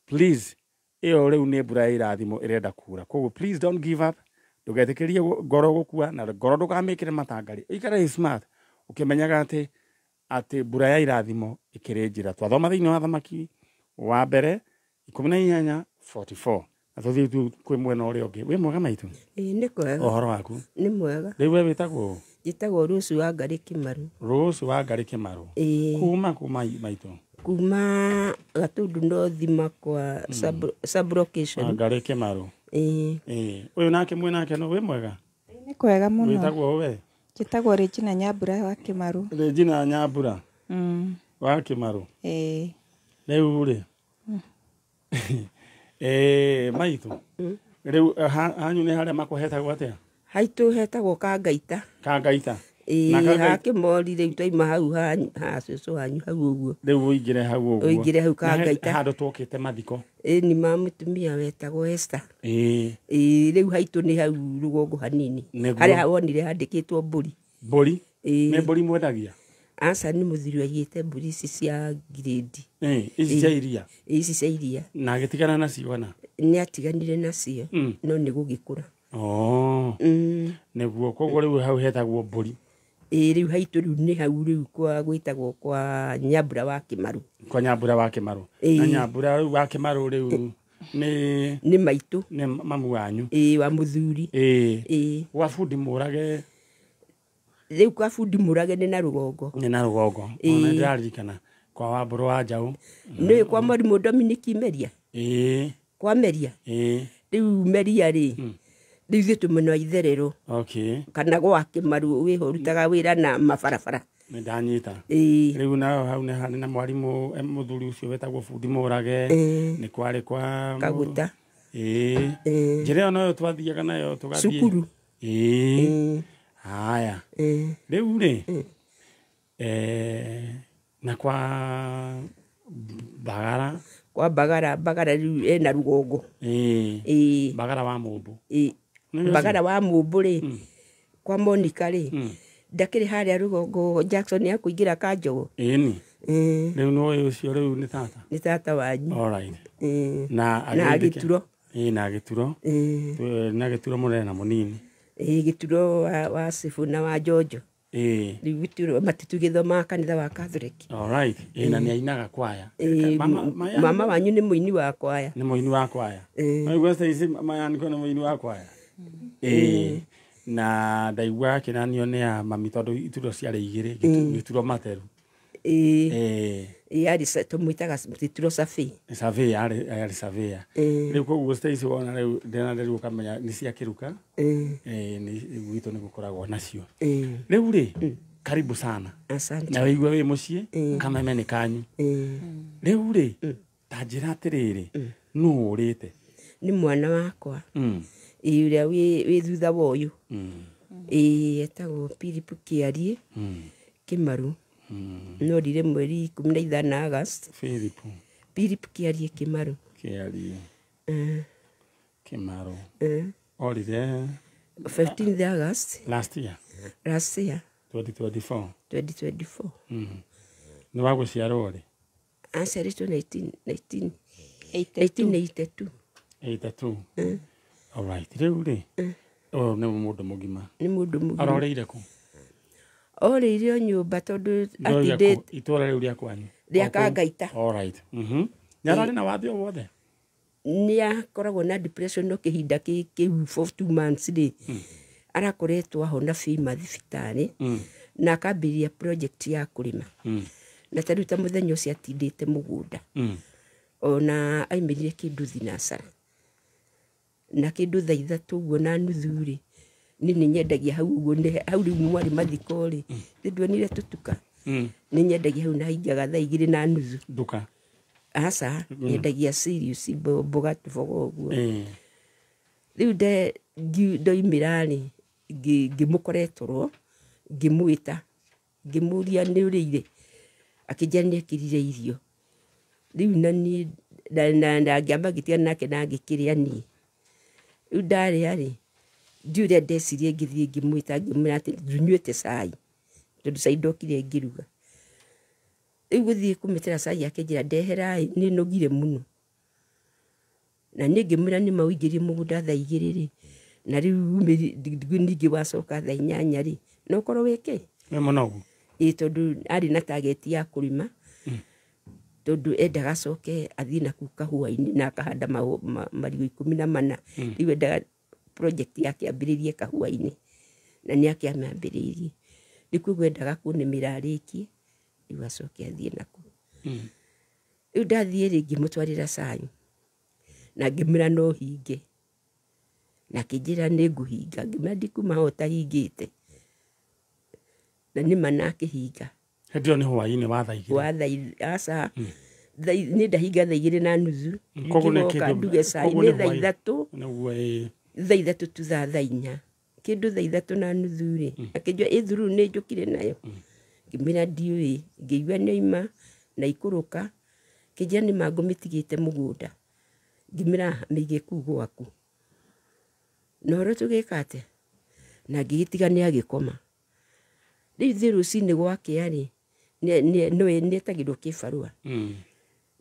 please ĩyo rĩu nĩ mbura ya irathimo ĩrenda kura. Koguo please don't give up, ndũgetĩkĩrie ngoro gũkua na ngoro ndũkamĩkĩre matangari. Ikara smart ũkĩmenyaga atĩ atĩ mbura ya irathimo ĩkĩrĩ njĩra. Twathoma thĩinĩ wa Thamaki wa mbere 18:44. Na tũthiĩ tu kwĩ mwena ũrĩa ũngĩ. Wĩ mwega maitũ? Ĩĩ nĩ kwega. Ũhoro waku? Nĩ mwega. Rĩu we wĩtagwo? Njĩtagwo Rose wa Ngarĩ Kĩmaru. Rose wa Ngarĩ Kĩmaru. Ĩĩ. Kuma kuma maitũ? Kuma Gatundu North kwa sub location. Ngarĩ Kĩmaru. Ĩĩ. Ĩĩ. Ũyũ nake mwĩ nake no wĩ mwega? Nĩ kwega mũno. Wĩtagwo we? Njĩtagwo Regina Nyambura wa Kĩmaru. Regina Nyambura. Wa Kĩmaru. Ĩĩ. Rĩu rĩ. Maitũ. Rĩu hanyu nĩ harĩa makũhetagwo atĩa? Haitũ hetagwo Kangaita. Kangaita. Ĩĩ, ha Kĩmori rĩu twaima hau ha cũcũ wanyu hau ũguo. Rĩu ũingĩre hau ũguo. Ũingĩre hau Kangaita. Handũ twokĩte mathiko. Ĩĩ ni ma mũtumia wetagwo Esther. Ĩĩ. Ĩĩ rĩu haitũ nĩ hau rũgongo hanini. Harĩa wonire handĩkĩtwo mbũri. Mbũri? Ĩĩ. Nĩ mbũri mwendagia? Aca nĩ mũthuri aigĩte mbũri ici cia grade. Ĩĩ, ici cia iria. Ĩĩ ici cia iria. Na agĩtigana nacio kana? Nĩ atiganire nacio no nĩ gũgĩkũra. Oh. Nĩguo koguo rĩu hau hetagwo mbũri. Ĩĩ rĩu haitũ rĩu nĩ hau rĩu kwa gwĩtagwo kwa Nyambura wa Kĩmaru. Kwa Nyambura wa Kĩmaru. Na Nyambura rĩu wa Kĩmaru rĩu nĩ maitũ. Nĩ mamu wanyu. Ĩĩ wa mũthuri. Ĩĩ. Ĩĩ. Gwa bundi Mũrage. Rĩu kwa bundi Mũrage nĩ na rũgongo. Nĩ na rũgongo. Ona ndĩraririkana kwa Wambũrũ wa Njaũ. Nĩ kwa mwarimũ Dominic Meria. Ĩĩ. Kwa Meria. Ĩĩ. Rĩu Meria rĩ. Rĩu ithuĩ twĩ mwena wa itherero. Okay. Kana gwa Kĩmaru wĩho ũrutaga wĩra na mabarabara. Nĩ ndanyita. Ĩĩ. Rĩu nao hau nĩ harĩ na mwarimũ mũthuri ũcio wetagwo bundi Mũrage. Nĩ kwarĩ kwa Kaguta. Ĩĩ. Njĩra ĩyo noyo twathiaga nayo tũgathiĩ. Cukuru. Ĩĩ. Haya. Rĩu rĩ. Na kwa Bagara. Kwa Bagara, Bagara rĩu ena rũgongo. Ĩĩ. Bagara wa Mũmbũ. Ĩĩ. Bagara wa Mũmbũ rĩ. Kwa Monica rĩ. Ndakĩrĩ harĩa rũgongo Jackson ya kũingĩra Kanjogo. Ĩni. Rĩu nĩ ũcio rĩu nĩ tata. Nĩ tata wanyu. All right. Na Gĩturo. Ĩĩ na Gĩturo. Na Gĩturo mũnene na mũnini. Ĩĩ Gĩturo wa Sifu na wa Jojo. Ĩĩ. Rĩu Gĩturo matitu gĩthomaga kanitha wa Catholic. All right. Ĩĩ na nĩ ainaga kwaya. Mama wanyu nĩ mũini wa kwaya. Nĩ mũini wa kwaya. Ũguo ici Mayaniko nĩ mũini wa kwaya. Ĩĩ. Na ndaigua akĩnanio nĩ ya mami tondũ ituro ciarĩ igĩrĩ, gĩturo materu. Ĩĩ. Ĩĩ yarĩ tũmwĩtaga gĩturo Survey. Survey yarĩ surveyor. Rĩu koguo Stacy wona rĩu ndĩna rĩu ũkamenya nĩ cia kĩruka. Ĩĩ nĩ gwitũ nĩ gũkoragwo nacio. Rĩu rĩ karibu sana. Asante. Na wĩigue wĩ mũciĩ kameme nĩ kanyu. Rĩu rĩ ta njĩra atĩrĩrĩ nũ ũrĩte? Nĩ mwana wakwa. Ĩĩ ũrĩa wĩ thutha wa ũyũ. Ĩĩ etagwo Philip Kĩarie Kĩmaru. No rire mweri 15 August. Philip Kĩarie Kĩmaru. Kĩarie Kĩmaru. Orire 15 August last year. Last year 2024. 2024. Nĩ wa gũciarwo rĩ? Aciarĩtwo 1982. 82. All right. Rĩu rĩ ũyũ nĩ mũndũ mũgima. Nĩ mũndũ mũgima. Aroreire kũ? Orĩire o nyũmba tondũ atindĩte itũra rĩu rĩa kwanyu. Rĩa Kangaita. All right. Nĩ ararĩ na wathe o wothe? Nĩ akoragwo na depression no kĩhinda kĩu for 2 months rĩ. Arakoretwo ahona bima thibitarĩ na akambĩrĩria project ya kũrĩma. Na ta rĩu ta mũthenya ũcio atindĩte mũgũnda. Ona aimĩrire kĩndũ thinacara. Na kĩndũ thaa ithatũ ũguo na nuthu rĩ nĩ nyendagia hau ũguo hau rĩu mwarĩ mathiko rĩ nĩ ndionire tũtuka. Nĩ nyendagia hau na hingaga thaa 2:30. Nduka? Aca nyendagia cereals mboga tũboga ũguo. Rĩu ndoimĩra rĩ ngĩmũkora toro ngĩmwĩta ngĩmũria nĩ ũrĩire akĩnjĩra nĩ ekĩrire irio. Rĩu na niĩ na ngĩamba ngĩtigana nake na ngĩkĩrĩa niĩ. Rĩu ndarĩa rĩ ndiũĩ ũrĩa ndecirie ngĩthiĩ ngĩmwĩta ngĩmwĩra atĩ ndunyuĩte cai tondũ cai ndokire ngĩruga. Rĩu gũthiĩ kũmĩtĩra cai akĩnjĩra ndehera ĩ nĩ nogire mũno. Na niĩ ngĩmwĩra nĩ ma ũingĩrie mũgũnda thaa 2 rĩ na rĩu ningĩ wacoka thaa 8 rĩ no ũkorwo wĩ kĩ? Wĩ mũnogu. Ĩ tondũ arĩ na target ya kũrĩma, tondũ endaga acoke athiĩ na kũu kahũa-inĩ na akahanda marigũ 14. Rĩu endaga project yake ambĩrĩrie kahũa-inĩ, na nĩ akĩamĩambĩrĩirie. Rĩu koguo endaga kũnĩmĩra arĩkie, rĩu acoke athiĩ na kũu. Rĩu ndathiĩ rĩ, ngĩmũtwarĩra cai na ngĩmwĩra no hinge, na akĩnjĩra nĩ ngũhinga. Ngĩmwĩra ndikuma ho ũtahingĩte, na nĩma na akĩhinga. Hĩndĩ ĩyo nĩ hwaĩ-inĩ wa thaa 2? Wa thaa, aca, niĩ ndahinga thaa 2:30. Koguo nĩ ngĩgoka kĩndũ nduge cai koguo nĩ nĩ thaa hwaĩ-inĩ. 3. Nĩguo ĩĩ. Thaa 3 tu thaa 4, kĩndũ thaa 3:30 rĩ, akĩnjĩra ĩ thururu nĩ njũkire nayo. Ngĩmwĩra ndiũĩ. Ngĩigua nĩoima na ikũrũka, kĩnjĩra nĩ mangũ mĩtigĩte mũgũnda. Ngĩmwĩra mĩige kũu gwaku. Na ũhoro tũgĩka atĩa? Na ngĩgĩtiga nĩ agĩkoma. Rĩu ithuĩ rũcinĩ gwakĩa rĩ, nĩetagĩrwo kĩbarũa.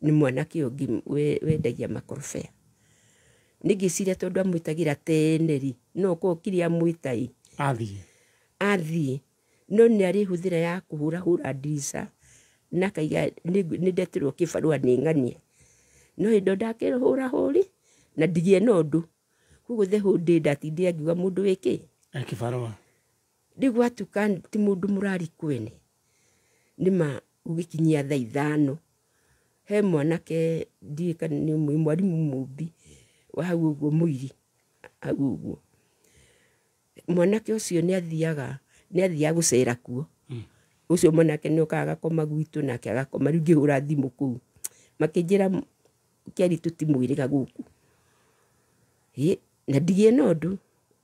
Nĩ mwanake ũngĩ wendagia makorobea. Nĩ ngĩciria tondũ amwĩtagĩra tene rĩ, no ũkorwo okire amwĩta ĩ. Athiĩ. Athiĩ. No nĩ arĩ hũthĩra ya kũhũrahũra ndirica na akaiga nĩ ndetĩrwo kĩbarũa nĩ ng'ania. No hĩndĩ ĩyo ndakĩhũrahũri na ndigĩe na ũndũ. Koguo the whole day ndatindire ngiuga mũndũ wĩ kĩ? E kĩbarũa. Rĩu gwatuka ti mũndũ mũrari kwene. Nĩma gũgĩkinyia thaa 5. He mwanake ndiũĩ kana nĩ mwarimũ mũmbi wa hau ũguo mũiri hau ũguo. Mwanake ũcio nĩ athiaga gũcera kuo. Ũcio mwanake nĩ okaga agakoma gwitũ nake agakoma. Rĩu ngĩhũra thimũ kũu makĩnjĩra Kĩari tũtimwĩrĩga gũkũ. Ĩ na ndigĩe na ũndũ.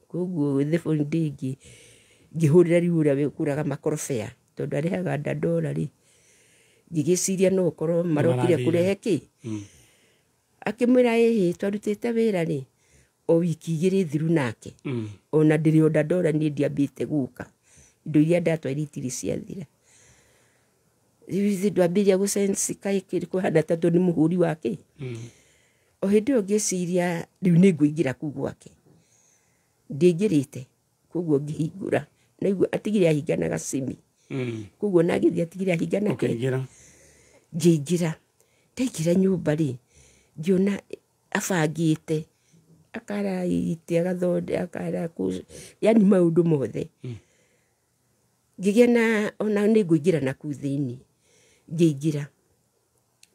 Koguo the following day ngĩhũrĩra rĩu ũrĩa ũkũraga makorobea tondũ arehaga ndandora rĩ, ngĩgĩciria no ũkorwo marokire kũrehe kĩ. Akĩmwĩra ĩhĩ twarutĩte wĩra rĩ o wiki 2 thiru nake. Ona ndĩrĩ o ndandora niĩ ndiambĩte gũka. Indo iria ndatwarire itirĩ ciathira. Rĩu ithuĩ ndwambĩrĩria gũsense kaĩ kũhana ta tondũ nĩ mũhũri wake. O hĩndĩ ĩyo ngĩciria rĩu nĩ ngũingĩra kũu gwake. Ndiaingĩrĩte, koguo ngĩhingũra. Naigua atigire ahinga na gacimi. Koguo na agĩthiĩ atigire ahinga na kĩ? Ũkĩingĩra. Ngĩingĩra. Ndaingĩra nyũmba rĩ, ngĩona abangĩte, akara itĩ, agathondeka, akara yani maũndũ mothe. Ngĩgĩa na ona nĩ ngũingĩra na kũu thĩinĩ. Ngĩingĩra.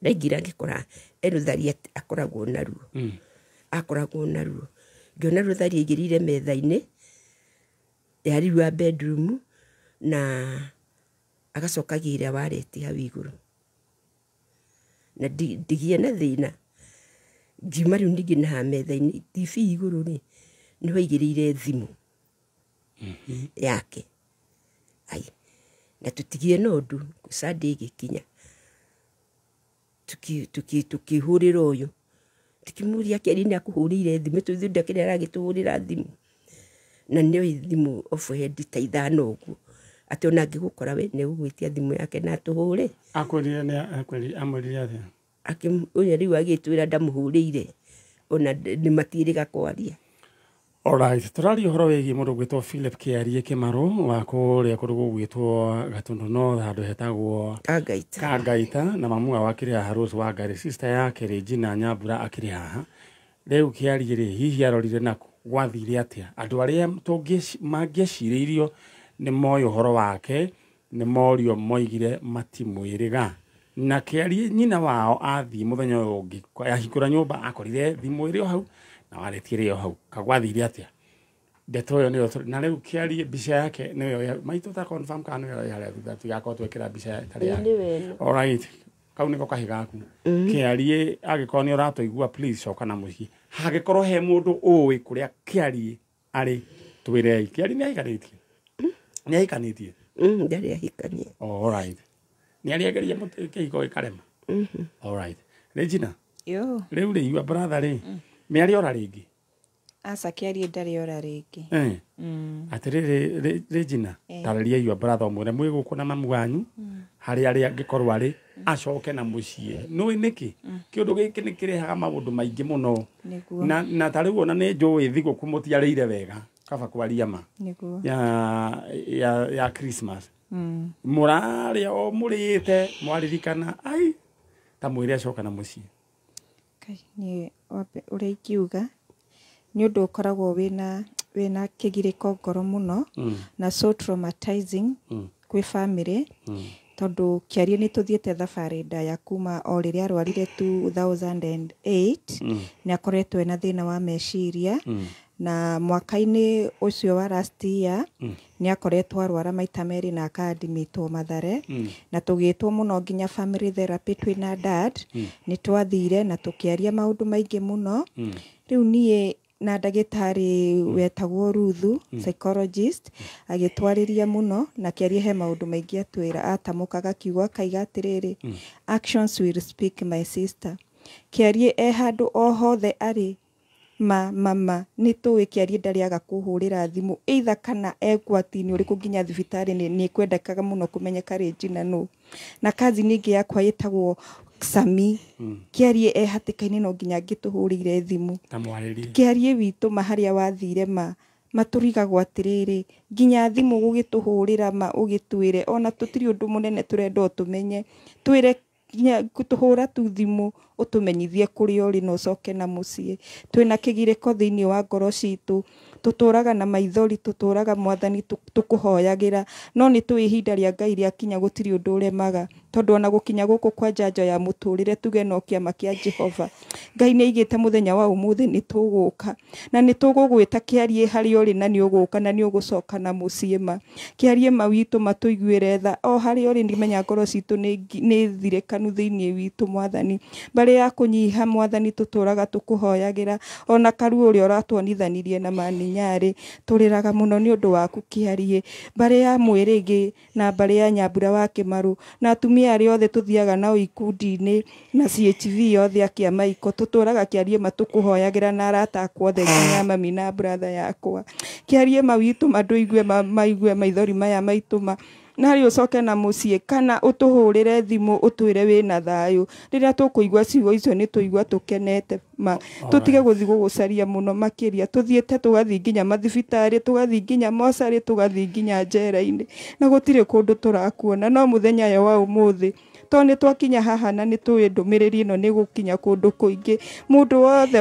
Ndaingĩra ngĩkora he rũthari akoragwo naruo. Akoragwo naruo. Ngĩona rũthari aigĩrĩire metha-inĩ ya rĩu ya bedroom na agacoka agĩra wareti hau igũrũ. Na ndigie na thĩna. Ngiuma rĩu ningĩ na haha metha-inĩ TV igũrũ rĩ, nĩho aigĩrĩire thimũ yake. Ai, na tũtigie na ũndũ, Sunday ĩgĩkinya. Tukĩhũrĩra ũyũ. Tukĩmũria Kĩari nĩ akũhũrĩire thimũ, tũthiĩ ndakĩrĩa aragĩtũhũrĩra thimũ. Na nĩoĩ thimũ off head ta 5 ũguo. Atĩ ona angĩgũkora we nĩ ũgwĩtia thimũ yake na atũhũre. Akwĩrire nĩ amwĩrire atĩa? Ũrĩa rĩu agĩtwĩra ndamũhũrĩire, ona nĩ matiĩrĩga kwaria. Alright, tũraria ũhoro wĩgiĩ mũndũ ũgwĩtwo Philip Kĩarie Kĩmarũ wa kũrĩa kũndũ gũgwĩtwo Gatundu North handũ hetagwo Kangaita. Kangaita, na mamu wao akĩrĩ haha Rose Wangari, sister yake Regina Nyambura akĩrĩ haha. Rĩu Kĩarie rĩ, hihi arorire nakũ? Gwathire atĩa? Andũ arĩa mangĩecirĩirio nĩ moĩ ũhoro wake, nĩ morio moigire matimwĩrĩga. Na Kĩarie nyina wao athiĩ mũthenya ũyũ ũngĩ, ahingũra nyũmba akorire thimũ ĩrĩ o hau na wareti ĩrĩ o hau. Kagwathire atĩa? Ndeto ĩyo nĩyo na rĩu Kĩarie mbica yake nĩyo maitũ ta confirm kana nĩyo ĩ harĩa thutha tigakorwo twekĩra mbica ĩtarĩ yake. Alright, kau nĩko kahĩ gaku. Kĩarie angĩkorwo nĩ ũratũigua please coka na mũciĩ. Hangĩkorwo he mũndũ ũĩ kũrĩa Kĩarie arĩ twĩrei. Kĩarie nĩ ahikanĩtie? Nĩ ahikanĩtie? Ndarĩ ahikania. Alright. Nĩ arĩageria kĩhiko gĩkarema? Alright. Regina. Yo. Rĩu rĩ, your brother rĩ, nĩ arĩ ora rĩngĩ? Aca Kĩarie ndarĩ ora rĩngĩ. Atĩrĩrĩ Regina, tarĩria your brother ũmwĩre mwĩ gũkũ na mamu wanyu harĩa arĩa angĩkorwo arĩ acoke na mũciĩ. Nĩũĩ nĩkĩ? Kĩũndũ gĩkĩ nĩ kĩrehaga maũndũ maingĩ mũno. Na ta rĩu ona nĩ njũĩ thigũkũ mũtiarĩire wega kaba kwaria ma. Nĩguo. Ya Christmas. Mũrarĩa o mũrĩte mwaririkana ai ta mwĩre acoka na mũciĩ. Kai niĩ ũrĩa ingiuga nĩ ũndũ ũkoragwo wĩna kĩgirĩko ngoro mũno na so traumatizing kwĩ family tondũ Kĩarie nĩ tũthiĩte thabarĩ ndaya kuma o rĩrĩa arwarire 2008 nĩ akoretwo ena thĩna wa meciria na mwaka-inĩ ũcio wa last year nĩ akoretwo arwara maita merĩ na akadimitwo Mathare na tũgĩtwo mũno nginya family therapy twĩna dad nĩ twathire na tũkĩaria maũndũ maingĩ mũno. Rĩu niĩ na ndagĩtarĩ wetagwo Ruthu psychologist agĩtwarĩria mũno na kĩarie he maũndũ maingĩ atwĩra atamũkaga kiugo akaiga atĩrĩrĩ actions will speak my sister. Kĩarie e handũ o hothe arĩ ma mama nĩ tũĩ Kĩarie ndarĩaga kũhũrĩra thimũ either kana egwati-inĩ ũrĩkũ nginya thibitarĩ nĩ kwendekaga mũno kũmenyeka Regina nũ na kazi ningĩ yakwa ĩtagwo Sami Kĩarie e hatĩka-inĩ no nginya ngĩtũhũrĩire thimũ Kĩarie witũ ma harĩa wathire ma matũrigagwo atĩrĩrĩ nginya thimũ gũgĩtũhũrĩra ma ũgĩtwĩre ona tũtirĩ ũndũ mũnene tũrenda ũtũmenye twĩre nginya gũtũhũra tu thimũ ũtũmenyithie kũrĩa ũrĩ na ũcoke na mũciĩ. Twĩna kĩgirĩko thĩinĩ wa ngoro citũ tũtũraga na maithori tũtũraga mwathani tũkũhoyagĩra no nĩ tũĩ ihinda rĩa Ngai rĩakinya gũtirĩ ũndũ ũremaga tondũ ona gũkinya gũkũ kwa njanjo ya mũtũrĩre tuge no kĩama kĩa Jehova Ngai nĩ aigĩte mũthenya wa ũmũthĩ nĩ tũgũka na nĩ tũgũgwĩta Kĩarie harĩa ũrĩ na nĩ ũgũka na nĩ ũgũcoka na mũciĩ ma Kĩarie ma witũ matũiguĩre tha o harĩa ũrĩ nĩmenya ngoro citũ nĩ thirĩkanu thĩinĩ witũ mwathani barĩ ya kũnyiha mwathani tũtũraga tũkũhoyagĩra ona karuo ũrĩa ũratuonithanirie na maninyarĩ tũrĩraga mũno nĩ ũndũ waku Kĩarie barĩ ya Mwĩrĩgĩ na barĩ ya Nyambura wa Kĩmaru na atumia arĩa othe tũthiaga nao ikundi-inĩ na CHV yothe a Kĩamaiko tũtũraga Kĩarie matũkũhoyagĩra na arata akwa othe nginya mami na brother yakwa Kĩarie ma witũ mandũigue maigue maithori maya maitũ ma na harĩ ũcoke na mũciĩ kana ũtũhũrĩre thimũ ũtwĩre wĩna thayũ rĩrĩa tũkũigua ciugo icio nĩ tũigua tũkenete ma tũtige gũthiĩ gũgũcaria mũno makĩria tũthiĩte tũgathiĩ nginya mathibitarĩ tũgathiĩ nginya mocarĩ tũgathiĩ nginya njera-inĩ na gũtirĩ kũndũ tũrakuona no mũthenya ũyũ wa ũmũthĩ to nĩ twakinya haha na nĩ tũĩ ndũmĩrĩri ĩno nĩ gũkinya kũndũ kũingĩ mũndũ wothe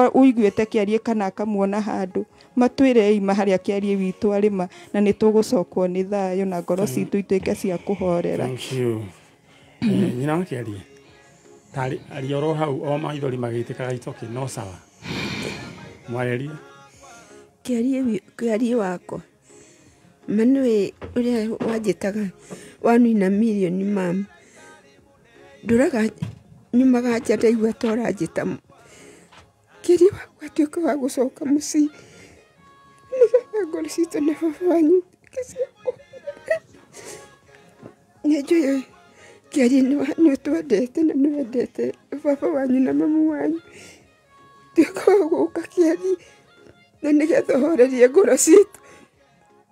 ũiguĩte Kĩarie kana akamuona handũ matwĩre ima harĩa Kĩarie witũ arĩ ma na nĩ tũgũcokwo nĩ thayũ na ngoro citũ ituĩke cia kũhorera. Thank you. Nyina wa Kĩarie tarĩ aria oro hau o maithori magĩitĩkaga itoki no sawa mwarĩrie Kĩarie wakwa manũĩ ũrĩa wanjĩtaga wanuina mirioni mama ndũraga nyumaga nja ndaigua ta ũranjĩta Kĩarie wakwa atuĩke wa gũcoka mũciĩ nĩgetha ngoro citũ na baba wanyu ituĩke cia kũhorera. Nĩ njũĩ Kĩarie nĩ ũtwendete na nĩ wendete baba wanyu na mamu wanyu tuĩka wa gũka Kĩarie na nĩgetha ũhorerie ngoro citũ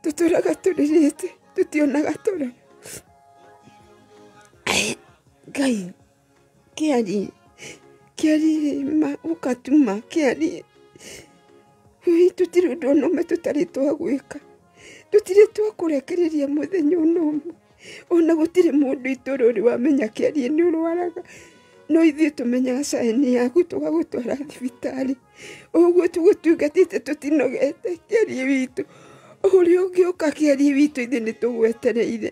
tũtũraga tũrĩrĩte tũtionaga toro. Ngai Kĩarie Kĩarie ma ũkatuma Kĩarie tũtirĩ ũndũ ona ũmwe tũtarĩ twagwĩka tũtirĩ twakũrekereria mũthenya ona ũmwe ona gũtirĩ mũndũ itũũra ũrĩ wamenya Kĩarie nĩ ũrwaraga no ithuĩ tũmenyaga caĩni yaku tũgagũtwara thibitarĩ ũguo tũgũtungatĩte tũtinogete Kĩarie witũ ũrĩa ũngĩũka Kĩarie witũ ithuĩ nĩ tũgwetereire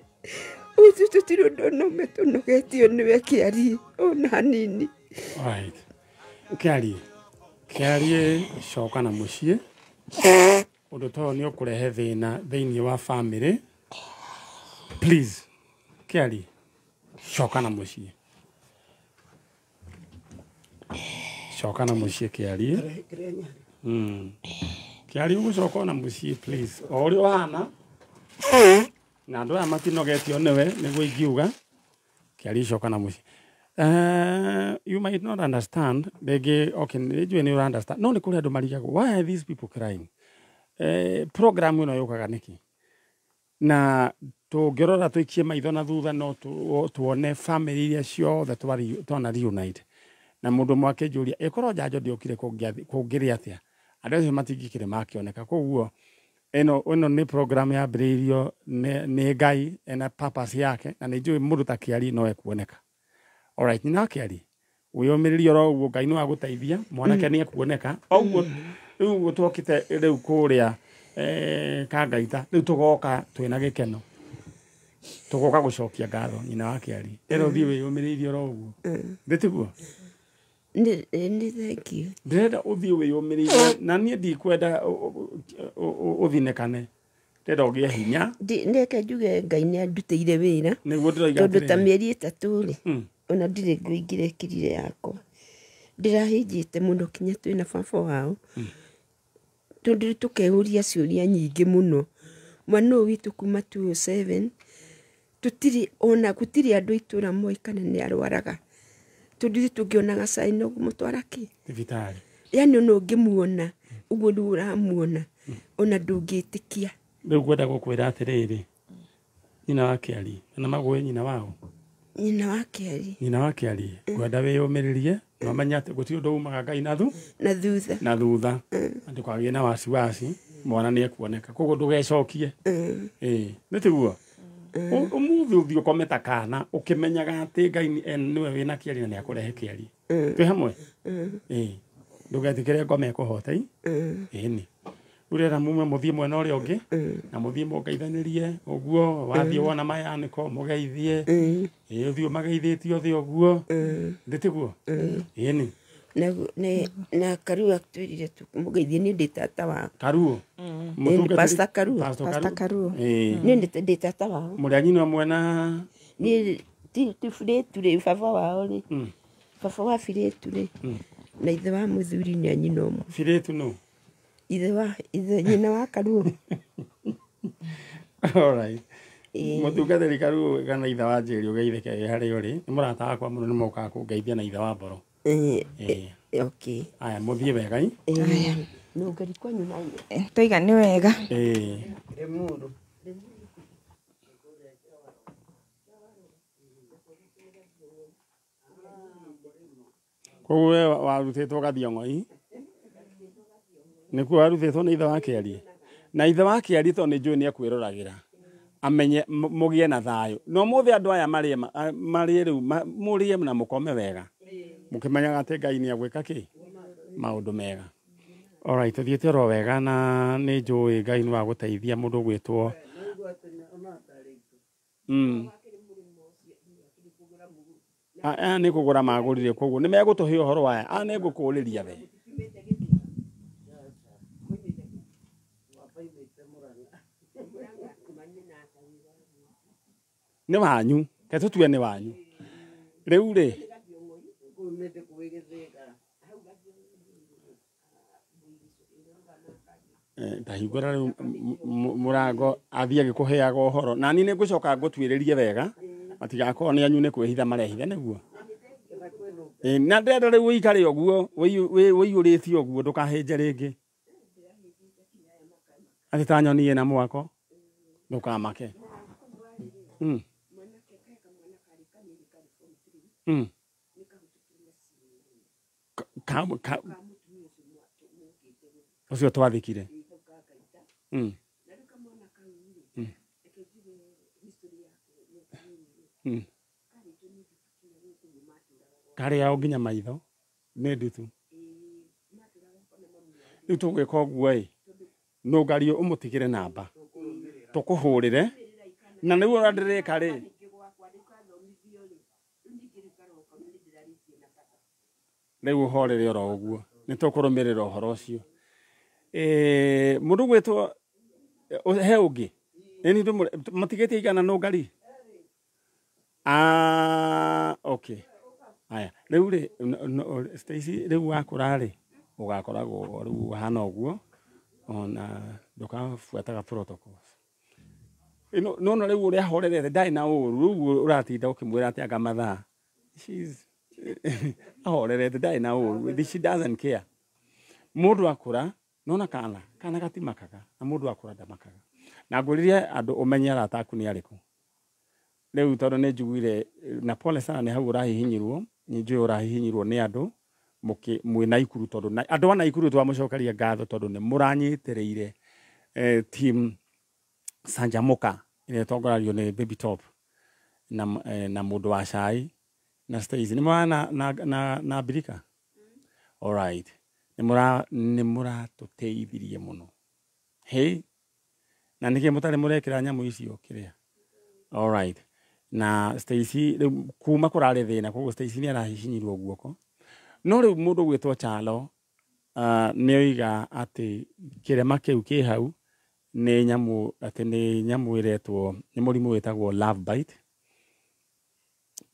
ithuĩ tũtirĩ ũndũ ona ũmwe tũnogetio nĩwe Kĩarie ona hanini. Right. Kĩarie Kĩarie coka na mũciĩ ũndũ ta ũyũ nĩ ũkũrehe thĩna thĩinĩ wa family please Kĩarie coka na mũciĩ coka na mũciĩ Kĩarie Kĩarie ũgũcoka na mũciĩ please o ũrĩa ũhana na andũ aya matinogetio nĩwe nĩguo ingiuga Kĩarie coka na mũciĩ. You might not understand rĩngĩ okay nĩ njũĩ nĩ ũra understand no nĩ kũrĩ andũ marigagwo why are these people crying program ĩno yũkaga nĩkĩ na tũngĩrora tũikie maitho na thutha no tuone family iria ciothe twana reunite na mũndũ ũmwe akĩnjũria ĩkorwo njanjo ndĩokire kũngĩrĩ atĩa andũ acio matingĩkĩrĩ makĩoneka koguo Ĩno nĩ program yambĩrĩirio nĩ Ngai ena purpose yake, na nĩ njũĩ mũndũ ta Kĩari no ekuoneka. Alright, nyina wa Kĩari, wĩyũmĩrĩrie oro ũguo, Ngai no agũteithia, mwanake nĩ ekuoneka. Ũguo rĩu ũguo twokĩte rĩu kũrĩa Kangaita, rĩu tũgoka twĩna gĩkeno, tũgoka gũcokia ngatho nyina wa Kĩari. Ĩno ũthiĩ wĩyũmĩrĩirie oro ũguo, ndĩtiguo? Nĩ thank you. Ndĩrenda ũthiĩ wĩyũmĩrĩirie, na niĩ ndikwenda ũthinĩkane, ndĩrenda ũgĩe hinya. Ndeke njuge Ngai nĩ andutĩire wĩra, nĩguo ndĩroiga tondũ ta mĩeri 3 rĩ, ona ndirĩ nguo ingĩrekirire yakwa, ndĩrahĩnjĩte mũno kinya twĩna baba wao, tondũ tũkeyũria ciũria nyingĩ mũno. Mwana ũyũ witũ kuma 2007 tũtirĩ ona gũtirĩ andũ itũra moĩ kana nĩ arwaraga, tondũ ithuĩ tũngĩonaga cai no ngũmũtwara kĩ thibitarĩ. Yani ona ũngĩmuona ũguo nĩguo ũramuona, ona ndũngĩtĩkia. Rĩu ngwenda gũkwĩra atĩrĩrĩ, nyina wa Kĩari, kana magũĩ nyina wao? Nyina wa Kĩari. Nyina wa Kĩari, ngwenda wĩyũmĩrĩrie, na ũmenye atĩ gũtirĩ ũndũ umaga Ngai na thutha. Na thutha. Ndũkagĩe na wasiwasi, mwana nĩ ekuoneka. Koguo ndũgecokie. Nĩ tiguo? Ũmũthĩ ũthiĩ ũkome ta kana, ũkĩmenyaga atĩ Ngai nĩwe wĩna Kĩari na nĩ akũrehe Kĩari. Twĩ hamwe? Ndũgetĩkĩre ngoma ĩkũhote. Ĩni. Ũrera mume mũthiĩ mwena ũrĩa ũngĩ, na mũthiĩ mũgeithanĩrie ũguo, wathiĩ wona mayanĩko mũgeithie, ũthiĩ ũmageithĩtie othe ũguo, ndĩtiguo? Ĩni. Na Karuo atwĩrire mũgeithie, niĩ ndĩ tata wao. Karuo? Pastor Karuo. Pastor Karuo. Niĩ ndĩ tata wao. Mũrĩ a nyina ũmwe na niĩ ti Birĩtu rĩ, baba wao rĩ, baba wa Birĩtu rĩ, na ithe wa mũthuri nĩ a nyina ũmwe. Birĩtu nũ? Ithe wa ithe nyina wa Karuo. Alright. Mũtungatĩri Karuo kana ithe wa Njeri ũgeithĩke wĩ harĩa ũrĩ, nĩ mũrata wakwa mũno, nĩ mokaga kũngeithia na ithe wa Mboro. Okay. Aya, mũthiĩ wega. Aya. Nũngari kwanyu na Toiga nĩ wega. Koguo we warutĩtwo Gathiong'oi, nĩkuo warutĩtwo nĩ ithe wa Kĩari, na ithe wa Kĩari tondũ nĩ njũĩ nĩ ekwĩroragĩra, amenye mũgĩe na thayũ. No mũthĩ andũ aya marĩe rĩu, mũrĩe na mũkome wega, mũkĩmenyaga atĩ Ngai nĩ agwĩka kĩ maũndũ mega. Alright, tũthiĩte oro wega, na nĩ njũĩ Ngai nĩ wagũteithia mũndũ ũgwĩtwo aya nĩ kũgũra magũrire, koguo nĩ megũtũhe ũhoro aya. Aya nĩ ngũkũrĩria we. Nĩ wanyu, ke tũtue nĩ wanyu. Rĩu rĩ, ndahingũra rĩu mũrango athiĩ agĩkũheaga ũhoro, na niĩ nĩ ngũcoka ngũtuĩrĩrie wega, matigakorwo nĩ anyu nĩ kwĩhitha marehitha nĩguo. Na ndĩrenda rĩu ũikare ũguo, wĩiyũrĩtie ũguo, ndũkahĩnje rĩngĩ. Atĩ ta nyoni ĩna mwako, ndũkamake. Ũcio twathikire. Karĩ ao nginya maitho nĩ ndutu. Rĩu tũgwĩka ũguo ĩ, nũngario ũmũtigĩre namba, tũkũhũrĩre, na nĩguo ũrĩa ndĩrĩka rĩ, rĩu ũhorere oro ũguo, nĩ tũkũrũmĩrĩra ũhoro ũcio. Mũndũ gwĩtwo he ũngĩ, matigĩtie igana nũngari? Okay. Aya, rĩu rĩ, Stacy, rĩu wakũra rĩ, ũgakoragwo rĩu ũhana ũguo, ona ndũkabuataga protocols. Nona rĩu ũrĩa ahorerete ndarĩ na ũru, rĩu ũratinda ũkĩmwĩra atĩ anga mathaa. She's ahorerete ndarĩ na ũru, she doesn't care. Mũndũ akũra, nona kana gatimakaga, na mũndũ akũra ndamakaga. Na ngũrĩrie andũ ũmenye arata aku nĩ arĩkũ. Rĩu tondũ nĩ njiguire, na pole sana nĩ hau ũrahihinyirwo, nĩ njũĩ ũrahihinyirwo nĩ andũ mwĩ Naikuru, tondũ andũ a Naikuru twamũcokeria ngatho tondũ nĩ mũranyitĩrĩire Team Sanjamuka ĩrĩa ĩtongoragio nĩ Baby Top na na mũndũ wa cai na Stacy nĩ mwana na Mbirika. All right, nĩ mũratũteithirie mũno. Hey, na nĩkĩ mũtarĩ mũrekĩra nyamũ icio kĩrĩa? All right, na Stacy rĩu kuma kũrarĩ thĩna, koguo Stacy nĩ arahihinyirwo guoko. No rĩu mũndũ gwĩtwo Chalo nĩ oiga atĩ kĩrema kĩu kĩ hau nĩ nyamũ, atĩ nĩ nyamũ ĩretwo nĩ mũrimũ wĩtagwo love bite.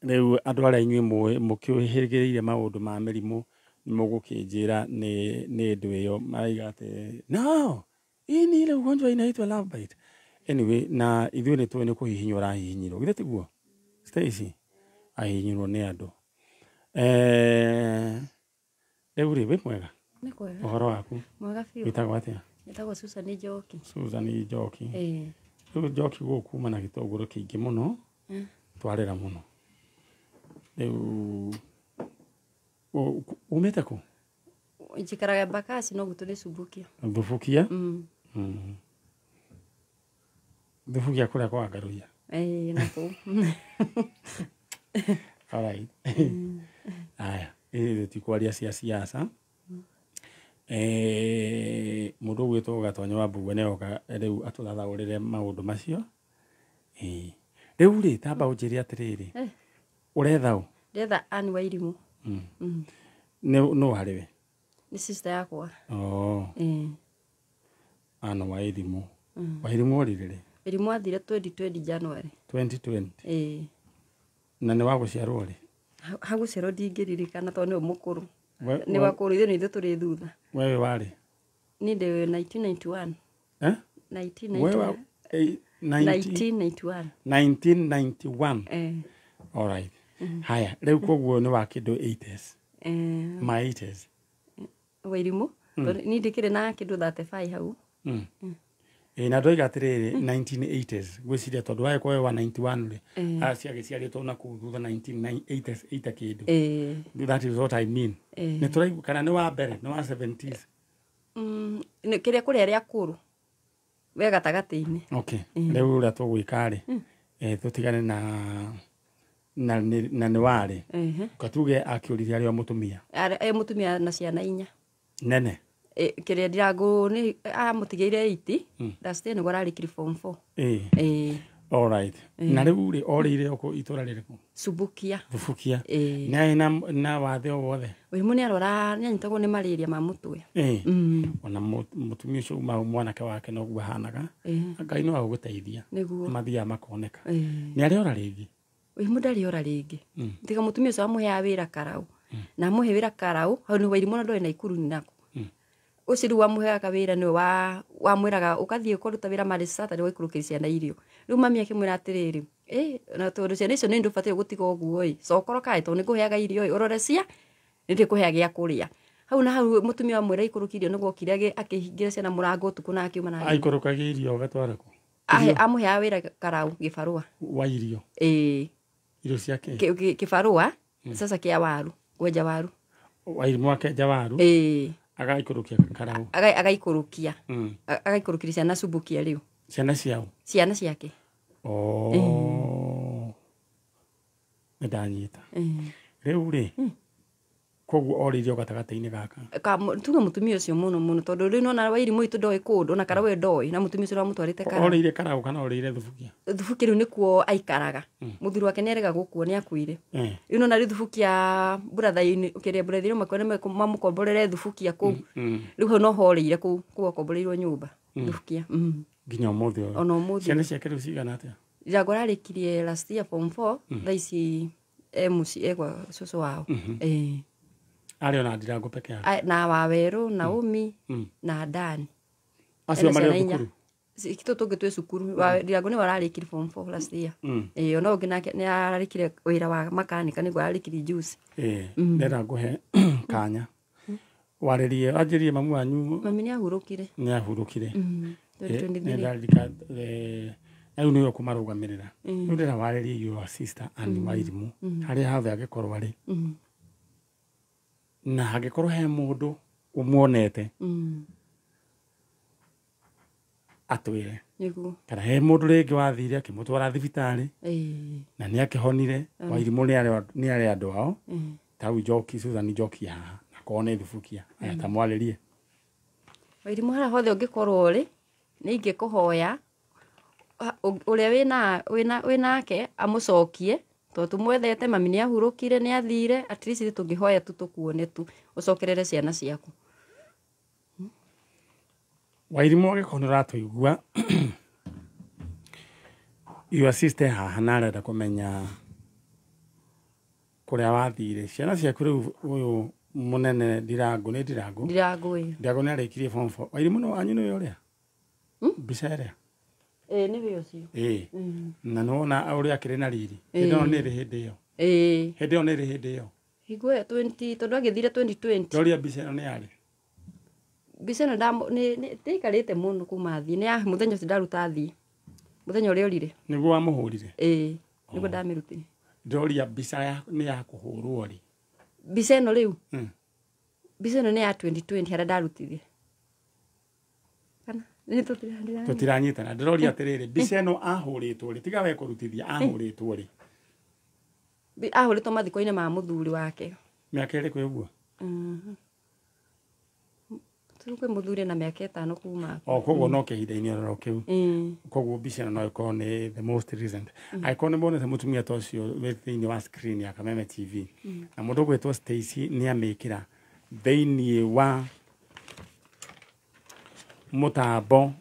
Rĩu andũ arĩa inyuĩ mũkĩhĩgĩrĩire maũndũ ma mĩrimũ nĩ mũgũkĩnjĩra nĩ ndũ ĩyo maraiga atĩ no hii ni ile ugonjwa inaitwa love bite. Anyway, na ithuĩ nĩ tũĩ nĩ kũhihinywo arahihinyirwo, githĩ tiguo Stacy? Ahihinyirwo nĩ andũ. Rĩu rĩ, wĩ mwega? Nĩ kwega. Ũhoro waku? Mwega biũ. Wĩtagwo atĩa? Njĩtagwo Susan Njoki. Susan Njoki. Ĩĩ. Rĩu Njoki gũkũ kuma na gĩtũngũrũ kĩingĩ mũno, twarĩra mũno. Rĩu umĩte kũ? Njikaraga Embakasi no gwitũ nĩ Subukia. Thubukia? Thubukia kũrĩa kwa Ngaruiya? Ĩĩ, nakũu. All right. Aya, ithuĩ tikwaria cia siasa. Mũndũ ũgwĩtwo Gatonya wa Mbugua nĩoka rĩu atũthathaũrĩre maũndũ macio. Rĩu rĩ, tamba ũnjĩre atĩrĩrĩ, ũretha ũ? Ndĩretha Ann Wairimũ. Nũ harĩ we? Nĩ sister yakwa. Oh. Ann Wairimũ. Wairimũ orire rĩ? Wairimũ athire 2020 January. 2020? Ĩĩ. Na nĩ wa gũciarwo rĩ? Hagũciarwo ndingĩririkana tondũ nĩwe mũkũrũ. Nĩ wakũrũ, ithuĩ nĩ ithuĩ tũrĩ thutha. Wewe warĩ? Niĩ ndĩ 1991. Eh? 1991. 1991. 1991. Eh. All right. Haya, rĩu koguo nĩ wa kĩndũ 80s. Ma 80s. Wairimũ? Niĩ ndĩkĩrĩ na kĩndũ 35 hau. Na ndoiga atĩrĩrĩ 1980s ngwĩciria tondũ wagĩkorwo wa 91 rĩ, ciagĩciarĩtwo na kũu thutha 1980s 80 kĩndũ. That is what I mean. Nĩ tũraigua kana nĩ wa mbere, nĩ wa 70s? Kĩrĩa kũrĩa arĩa akũrũ we gatagatĩ-inĩ. Okay. Rĩu ũrĩa tũgwĩka rĩ, tũtigane na nĩ warĩ. Katuge akĩũririe arĩ o mũtumia. E mũtumia na ciana inya. Nene. Kĩrĩa Ndirango nĩ amũtigĩire 80, last year nĩguo ararĩkirie form 4. All right. Na rĩu rĩ, orĩire o itũra rĩrĩkũ? Subukia. Thubukia. Nĩ arĩ na wathe o wothe? Wairimũ nĩ arwara, nĩ anyitagwo nĩ malaria ma mũtwe. Ona mũtumia ũcio uma mwanake wake noguo ahanaga. Ngai no agũgũteithia. Nĩguo. Mathiaga makoneka. Nĩ arĩ ora rĩngĩ? Wairimũ ndarĩ ora rĩngĩ. Tiga mũtumia ũcio amũheaga wĩra Karau. Na amũhe wĩra Karau, hau nĩ Wairimũ na ndorĩ Naikuru nako. Ũcio rĩu wamũheaga wĩra nĩwe wamwĩraga ũgathiĩ ũkaruta wĩra marĩ Saturday ũgaikũrũkĩria ciana irio. Rĩu mami akĩmwĩra atĩrĩrĩ, na tondũ ciana icio nĩ ndũbataire gũtiga ũguo ĩ, cokoro kaĩ tondũ nĩngũheaga irio ĩ, ũrore cia nĩ ndĩkũheaga gĩa kũrĩa. Hau na hau mũtumia wamwĩra ikũrũkie irio nĩguo okire akĩhingĩra ciana mũrango ũtukũ na akiuma na Aikũrũkagia irio agatwara kũ? Amũheaga wĩra Karau gĩbarũa. Wa irio? Ĩĩ. Irio cia kĩ? Kĩbarũa sasa kĩa waru, kwenja waru. Wairimũ akenja waru? Ĩĩ. Agaikũrũkia Karau. Agaikũrũkia. Agaikũrũkĩria ciana Subukia rĩu. Ciana ciao? Ciana ciake. Oh. Nĩ ndanyita. Rĩu rĩ, koguo orĩirio gatagatĩ-inĩ gaka. Tuge mũtumia ũcio mũno mũno tondũ rĩu nona Wairimũ itũ ndoĩ kũndũ na Karau we ndoĩ na mũtumia ũcio ũramũtwarĩte Karau. Orĩire Karau kana orĩire Thubukia? Thubukia rĩu nĩkuo aikaraga. Mũthuri wake nĩ arega gũkua nĩ akuire. Rĩu nona rĩu Thubukia buratha-inĩ kĩrĩa buratha-inĩ makwa nĩ mamũkomborere Thubukia kũu. Rĩu hau no horĩire kũu kũu akomboreirwo nyũmba Thubukia. Nginya ũmũthĩ ũyũ. Ona ũmũthĩ. Ciana ciake rĩu cigana atĩa? Ndirango ararĩkirie last year form 4, thaa ici e mũciĩ e gwa cũcũ wao. Arĩ ona Ndirango peke yake? Na Wawerũ, Naomi na Dani. Acio marĩ o thukuru? Tũtũ tũngĩ twĩ cukuru. Ndirango nĩwe ararĩkirie form 4 last year. Ona ũngĩ nake nĩ ararĩkirie wĩra wa makanika nĩguo ararĩkirie juzi. Ndĩrenda ngũhe kanya. Warĩrie, wanjĩrie mamu wanyu. Mami nĩ ahurũkire. Nĩ ahurũkire. 2023. Rĩu nĩwe ũkũmarũgamĩrĩra. Rĩu ndĩrenda warĩrie your sister Ann Wairimũ harĩa hothe angĩkorwo arĩ. Na hangĩkorwo he mũndũ ũmuonete Atwĩre. Nĩguo. Kana he mũndũ rĩngĩ wathire akĩmũtwara thibitarĩ. Na nĩ akĩhonire. Wairimũ nĩ arĩ andũ ao. Tau Njoki, Susan Njoki haha. Na korwo nĩ thubukia. Aya ta mwarĩrie. Wairimũ harĩa hothe ũngĩkorwo ũrĩ, nĩ ingĩkũhoya ũrĩa wĩnake amũcokie tondũ tumwethete mami nĩ ahurũkire nĩ athire at least tũngĩhoya tu tũkuone tu ũcokerere ciana ciaku. Wairimũ angĩkorwo nĩ ũratũigua your sister haha na arenda kũmenya kũrĩa wathire ciana ciaku rĩu ũyũ mũnene Ndirangu nĩ Ndirangu Ndirangu ĩĩ Ndirangu nĩ arĩkirie form 4 Wairimũ nĩ wanyu nĩwe ũrĩa mbica ĩrĩa ĩĩ nĩwe ũcio ĩĩ na nĩwona ũrĩa akĩrĩ na riri hĩndĩ ĩyo nĩ ĩrĩ hĩndĩ ĩyo ĩĩ hĩndĩ ĩyo nĩ ĩrĩ hĩndĩ ĩyo hingo ĩyo 20 tondũ agĩthire 2020 ndoria mbica ĩno nĩ yarĩ mbica ĩno ndĩikarĩte mũno kuma thiĩ nĩ ya mũthenya ũcio ndaruta thiĩ mũthenya ũrĩa ũrire nĩguo wamũhũrire ĩĩ nĩguo ndamĩrutire ndoria mbica nĩ ya kũhũrwo rĩ mbica ĩno rĩu mbica ĩno nĩ ya 2020 harĩa ndarutire kana nĩ tũtiranyitana ndĩroria atĩrĩrĩ mbica ĩno ahũrĩtwo rĩ tiga we kũrutithia ahũrĩtwo rĩ ahũrĩtwo mathiko-inĩ ma mũthuri wake mĩaka ĩrĩkũ ũguo kwĩ mũthuri na mĩaka 5 kuma o koguo no kĩhinda-inĩ oro kĩu koguo mbica ĩno no ĩkorwo nĩ the most recent angĩkorwo nĩ monete mũtumia ta ũcio wĩ thĩinĩ wa screen ya Kameme TV na mũndũ ũgwĩtwo Stacy nĩ amĩkĩra thĩinĩ wa mũtambo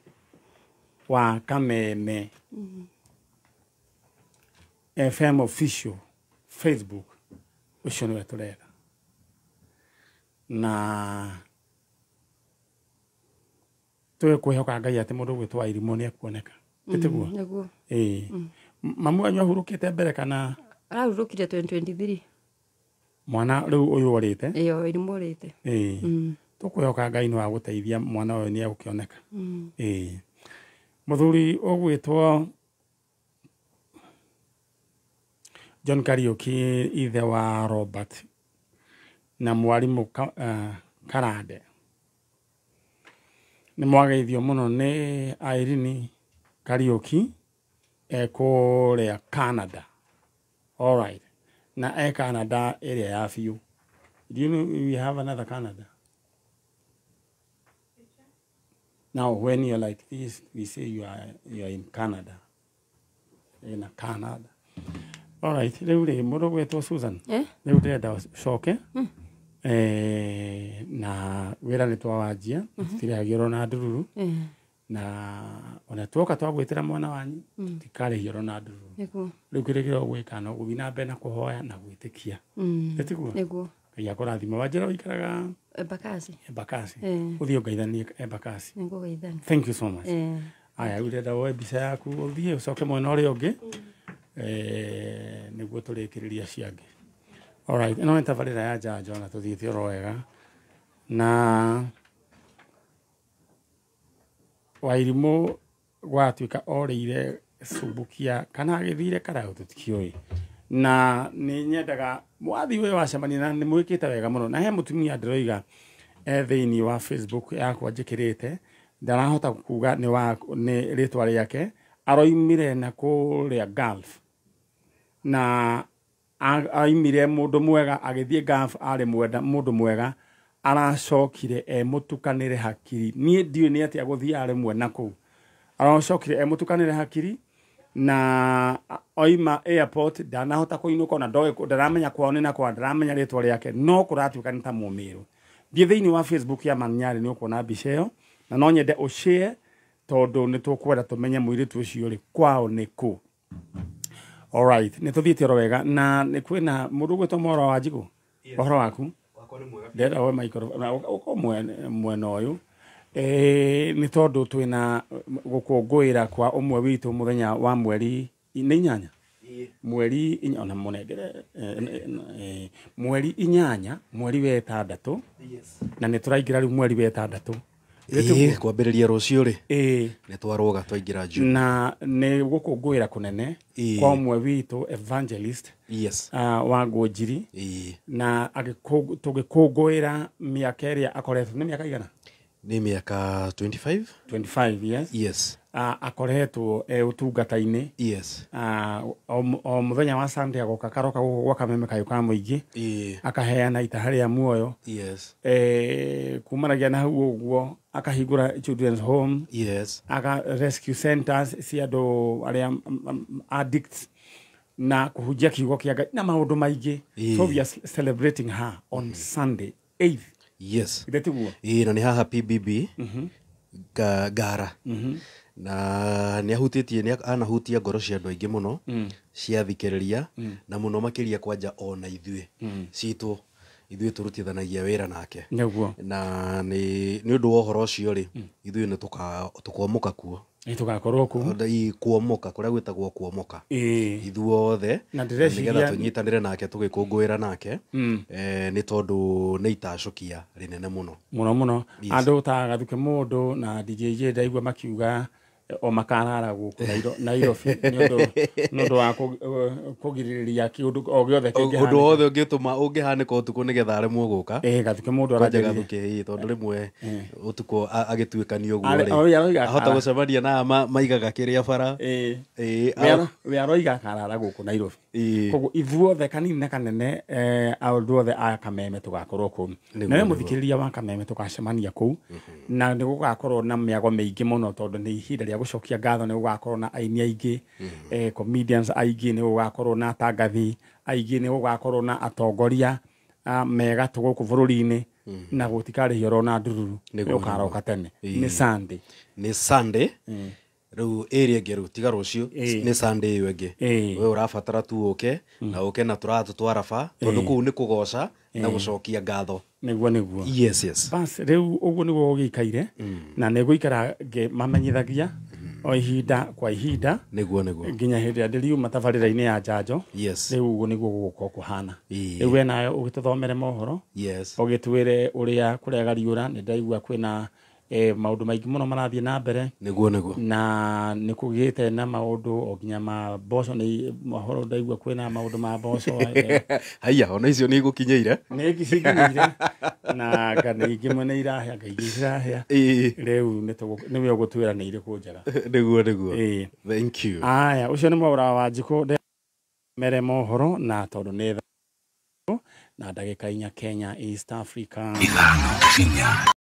wa Kameme FM official Facebook ũcio nĩwe tũretha na twĩkwĩhoka Ngai atĩ mũndũ ũgwĩtwo Wairimũ nĩ ekuoneka ĩtiguo nĩguo ĩĩ mamu wanyu ahurũkĩte mbere kana arahurũkire 2023 mwana rĩu ũyũ orĩte ĩĩ Wairimũ orĩte ĩĩ tũkwĩhoka Ngai nĩ wa gũteithia mwana ũyũ nĩ egũkĩoneka ĩĩ mũthuri ũgwĩtwo John Kariuki ithe wa Robert na mwarimũ Karande nĩ mwageithio mũno nĩ Irene Kariuki ekũrĩa Canada. All right. Na e Canada ĩrĩa ya biũ. Do you know we have another Canada? Now when you're like this, we say you are in Canada. In Canada. All right. Rĩu rĩ mũndũ ũgwĩtwo Susan. Rĩu ndĩrenda ũcoke. Na wĩra nĩ twawanjia tũtirĩhagio na ndururu na ona tuoka twagwĩtĩra mwana wanyu tũtikarĩhio na ndururu rĩu kĩrĩa kĩrĩa ũgwĩka no gũthiĩ na mbere na kũhoya na gwĩtĩkia ĩtiguo nĩguo Ngai akũrathima wanjĩra ũikaraga Embakasi Embakasi ũthiĩ ũngeithanie Embakasi nĩngũgeithania thank you so much aya rĩu ndĩrenda woe mbica yaku ũthiĩ ũcoke mwena ũrĩa ũngĩ nĩguo tũrĩkĩrĩria ciangĩ. All right, ĩno nĩ tabarĩra ya njanjo na tũthiĩte oro wega na Wairimũ gwatuĩka orĩire Subukia kana agĩthire Karaũ tũtikĩũĩ na nĩ nyendaga mwathi ũyũ wacemania na nĩ mwĩkĩte wega mũno na he mũtumia ndĩroiga thĩinĩ wa Facebook yakwa njĩkĩrĩte ndarahota kuga nĩ rĩtwa rĩake aroimire na kũrĩa Gulf na aimire mũndũ mwega agĩthiĩ Gulf arĩ mwenda mũndũ mwega aracokire emũtukanĩre hakiri niĩ ndiũĩ nĩ atĩa gũthiĩ arĩ mwena kũu aracokire emũtukanĩre hakiri na oima airport ndanahota kũinũka ona ndoĩ ndaramenya kwao nĩ nakwa ndaramenya rĩtwa rĩake no kũratuĩka nĩ ta mũmĩrũ. Thiĩ thĩinĩ wa Facebook ya Manyarĩ nĩ ũkuona mbica ĩyo na no nyende ũshare tondũ nĩ tũkwenda tũmenye mũirĩtu ũcio rĩ kwao nĩ kũ. All right, nĩ tũthiĩte oro wega na nĩ kwĩna mũndũ ũgwĩtwo Mworo wa Njigũ ũhoro waku ndĩrenda woe microphone ũkorwo mwena ũyũ nĩ tondũ twĩna gũkũngũĩra kwa ũmwe witũ mũthenya wa mweri nĩ inyanya mweri inya ona mũnengere mweri inyanya mweri wa ĩtandatũ na nĩ tũraingĩra rĩu mweri wa ĩtandatũ kwambĩrĩria rũciũ rĩ nĩ twarũga twaingĩra June na nĩ gũkũngũĩra kũnene kwa ũmwe witũ evangelist wa Ngũnjiri na tũgĩkũngũĩra mĩaka ĩrĩa akoretwo nĩ mĩaka igana Nĩ mĩaka 25. 25 years. Yes. Akoretwo ũtungata-inĩ. Yes. O mũthenya wa Sunday agoka karoka gũkũ gwa Kameme Kayũ ka Mũingĩ. Akaheana itaha rĩa muoyo. Yes. Kumanagia na hau ũguo akahingũra children's home. Yes. Aka rescue centers cia andũ arĩa addicts na kũhunjia kiugo kĩa Ngai na maũndũ maingĩ. So we are celebrating her on Sunday 8th. Yes. Ithe tiguo? Ĩĩ, na nĩ haha PBB Ngara. Na nĩ ahutĩtie, nĩ anahutia ngoro cia andũ aingĩ mũno, cia thikĩrĩria, na mũno makĩria kwanja ona ithuĩ citũ, ithuĩ tũrutithanagia wĩra nake. Nĩguo. Na nĩ ũndũ wa ũhoro ũcio rĩ, ithuĩ nĩ tũkomoka kuo. Nĩ tũgakorwo kũu. Kuomoka, kũrĩa gwĩtagwo kuomoka. Ithuothe, Na ndĩreciria nĩgetha tũnyitanĩre nake tũgĩkũngũĩra nake, nĩ tondũ nĩ itacũkia rĩnene mũno. Mũno mũno. Andũ ta Gathuke Mũndũ na DJ J ndaigua makiuga o makarara gũkũ Nairobi nĩ ũndũ wa kũgirĩrĩria kĩũndũ o gĩothe kĩngĩhanĩka. Ũndũ wothe ũngĩtũma ũngĩhanĩka ũtukũ nĩgetha aremwo gũka. Gathuke Mũndũ Kwanja aranjĩrire. Gathuke, tondũ rĩmwe ũtukũ agĩtuĩkanio ũguo rĩ, aroiga ahota gũcemania na aya maigaga kĩrĩa bara. We aroiga akarara gũkũ Nairobi. Koguo ithuothe kanini na kanene, andũ othe a Kameme tũgakorwo kũu. Na we mũthikĩrĩria wa Kameme tũgacemania kũu, na nĩ gũgakorwo na mĩago mĩingĩ mũno tondũ nĩ ihinda rĩa gũcokia ngatho, nĩ gũgakorwo na aini aingĩ, comedians aingĩ, nĩ gũgakorwo na atangathi aingĩ, nĩ gũgakorwo na atongoria mega gũkũ bũrũri-inĩ, na gũtikarĩhio oro na ndururu, nĩ ũkaroka tene. Nĩ Sunday. Nĩ Sunday. Rĩu ĩrĩa ĩngĩ rĩu tiga rũciũ, nĩ Sunday ĩyo ĩngĩ. We ũrabatara tu ũke, na ũke na tũratũ twa raba, tondũ kũu nĩ kũgoca na gũcokia ngatho. Nĩguo nĩguo. Yes, yes. Bas rĩu ũguo nĩguo gũgĩikaire, na nĩ gũikara ngĩmamenyithagia o ihinda kwa ihinda. Nĩguo nĩguo. Nginya hĩndĩ ĩrĩa ndĩriuma tabarĩra-inĩ ya njanjo. Yes. Rĩu ũguo nĩguo gũgũkorwo kũhana. Rĩu we nawe ũgĩtũthomere mohoro. Yes. Ũgĩtwĩre ũrĩa kũregariũra, nĩ ndaigua kwĩna maũndũ maingĩ mũno marathiĩ na mbere. Nĩguo nĩguo. Na nĩ kũgĩte na maũndũ o nginya ma mboco, nĩ mohoro ndaigua kwĩna maũndũ ma mboco. Haiya, ona icio nĩ igũkinyĩire. Nĩ cikinyĩire. Na ngano ingĩ mwe nĩ irahĩa, nga ingĩ cirahĩa. Rĩu nĩwe ũgũtwĩra nĩ irĩkũ njega. Nĩguo nĩguo. Thank you. Aya, ũcio nĩ Mwaũra wa Wanjikũ mere mohoro, na tondũ nĩ na ndagĩka 4 Kenya East Africa. 5 4.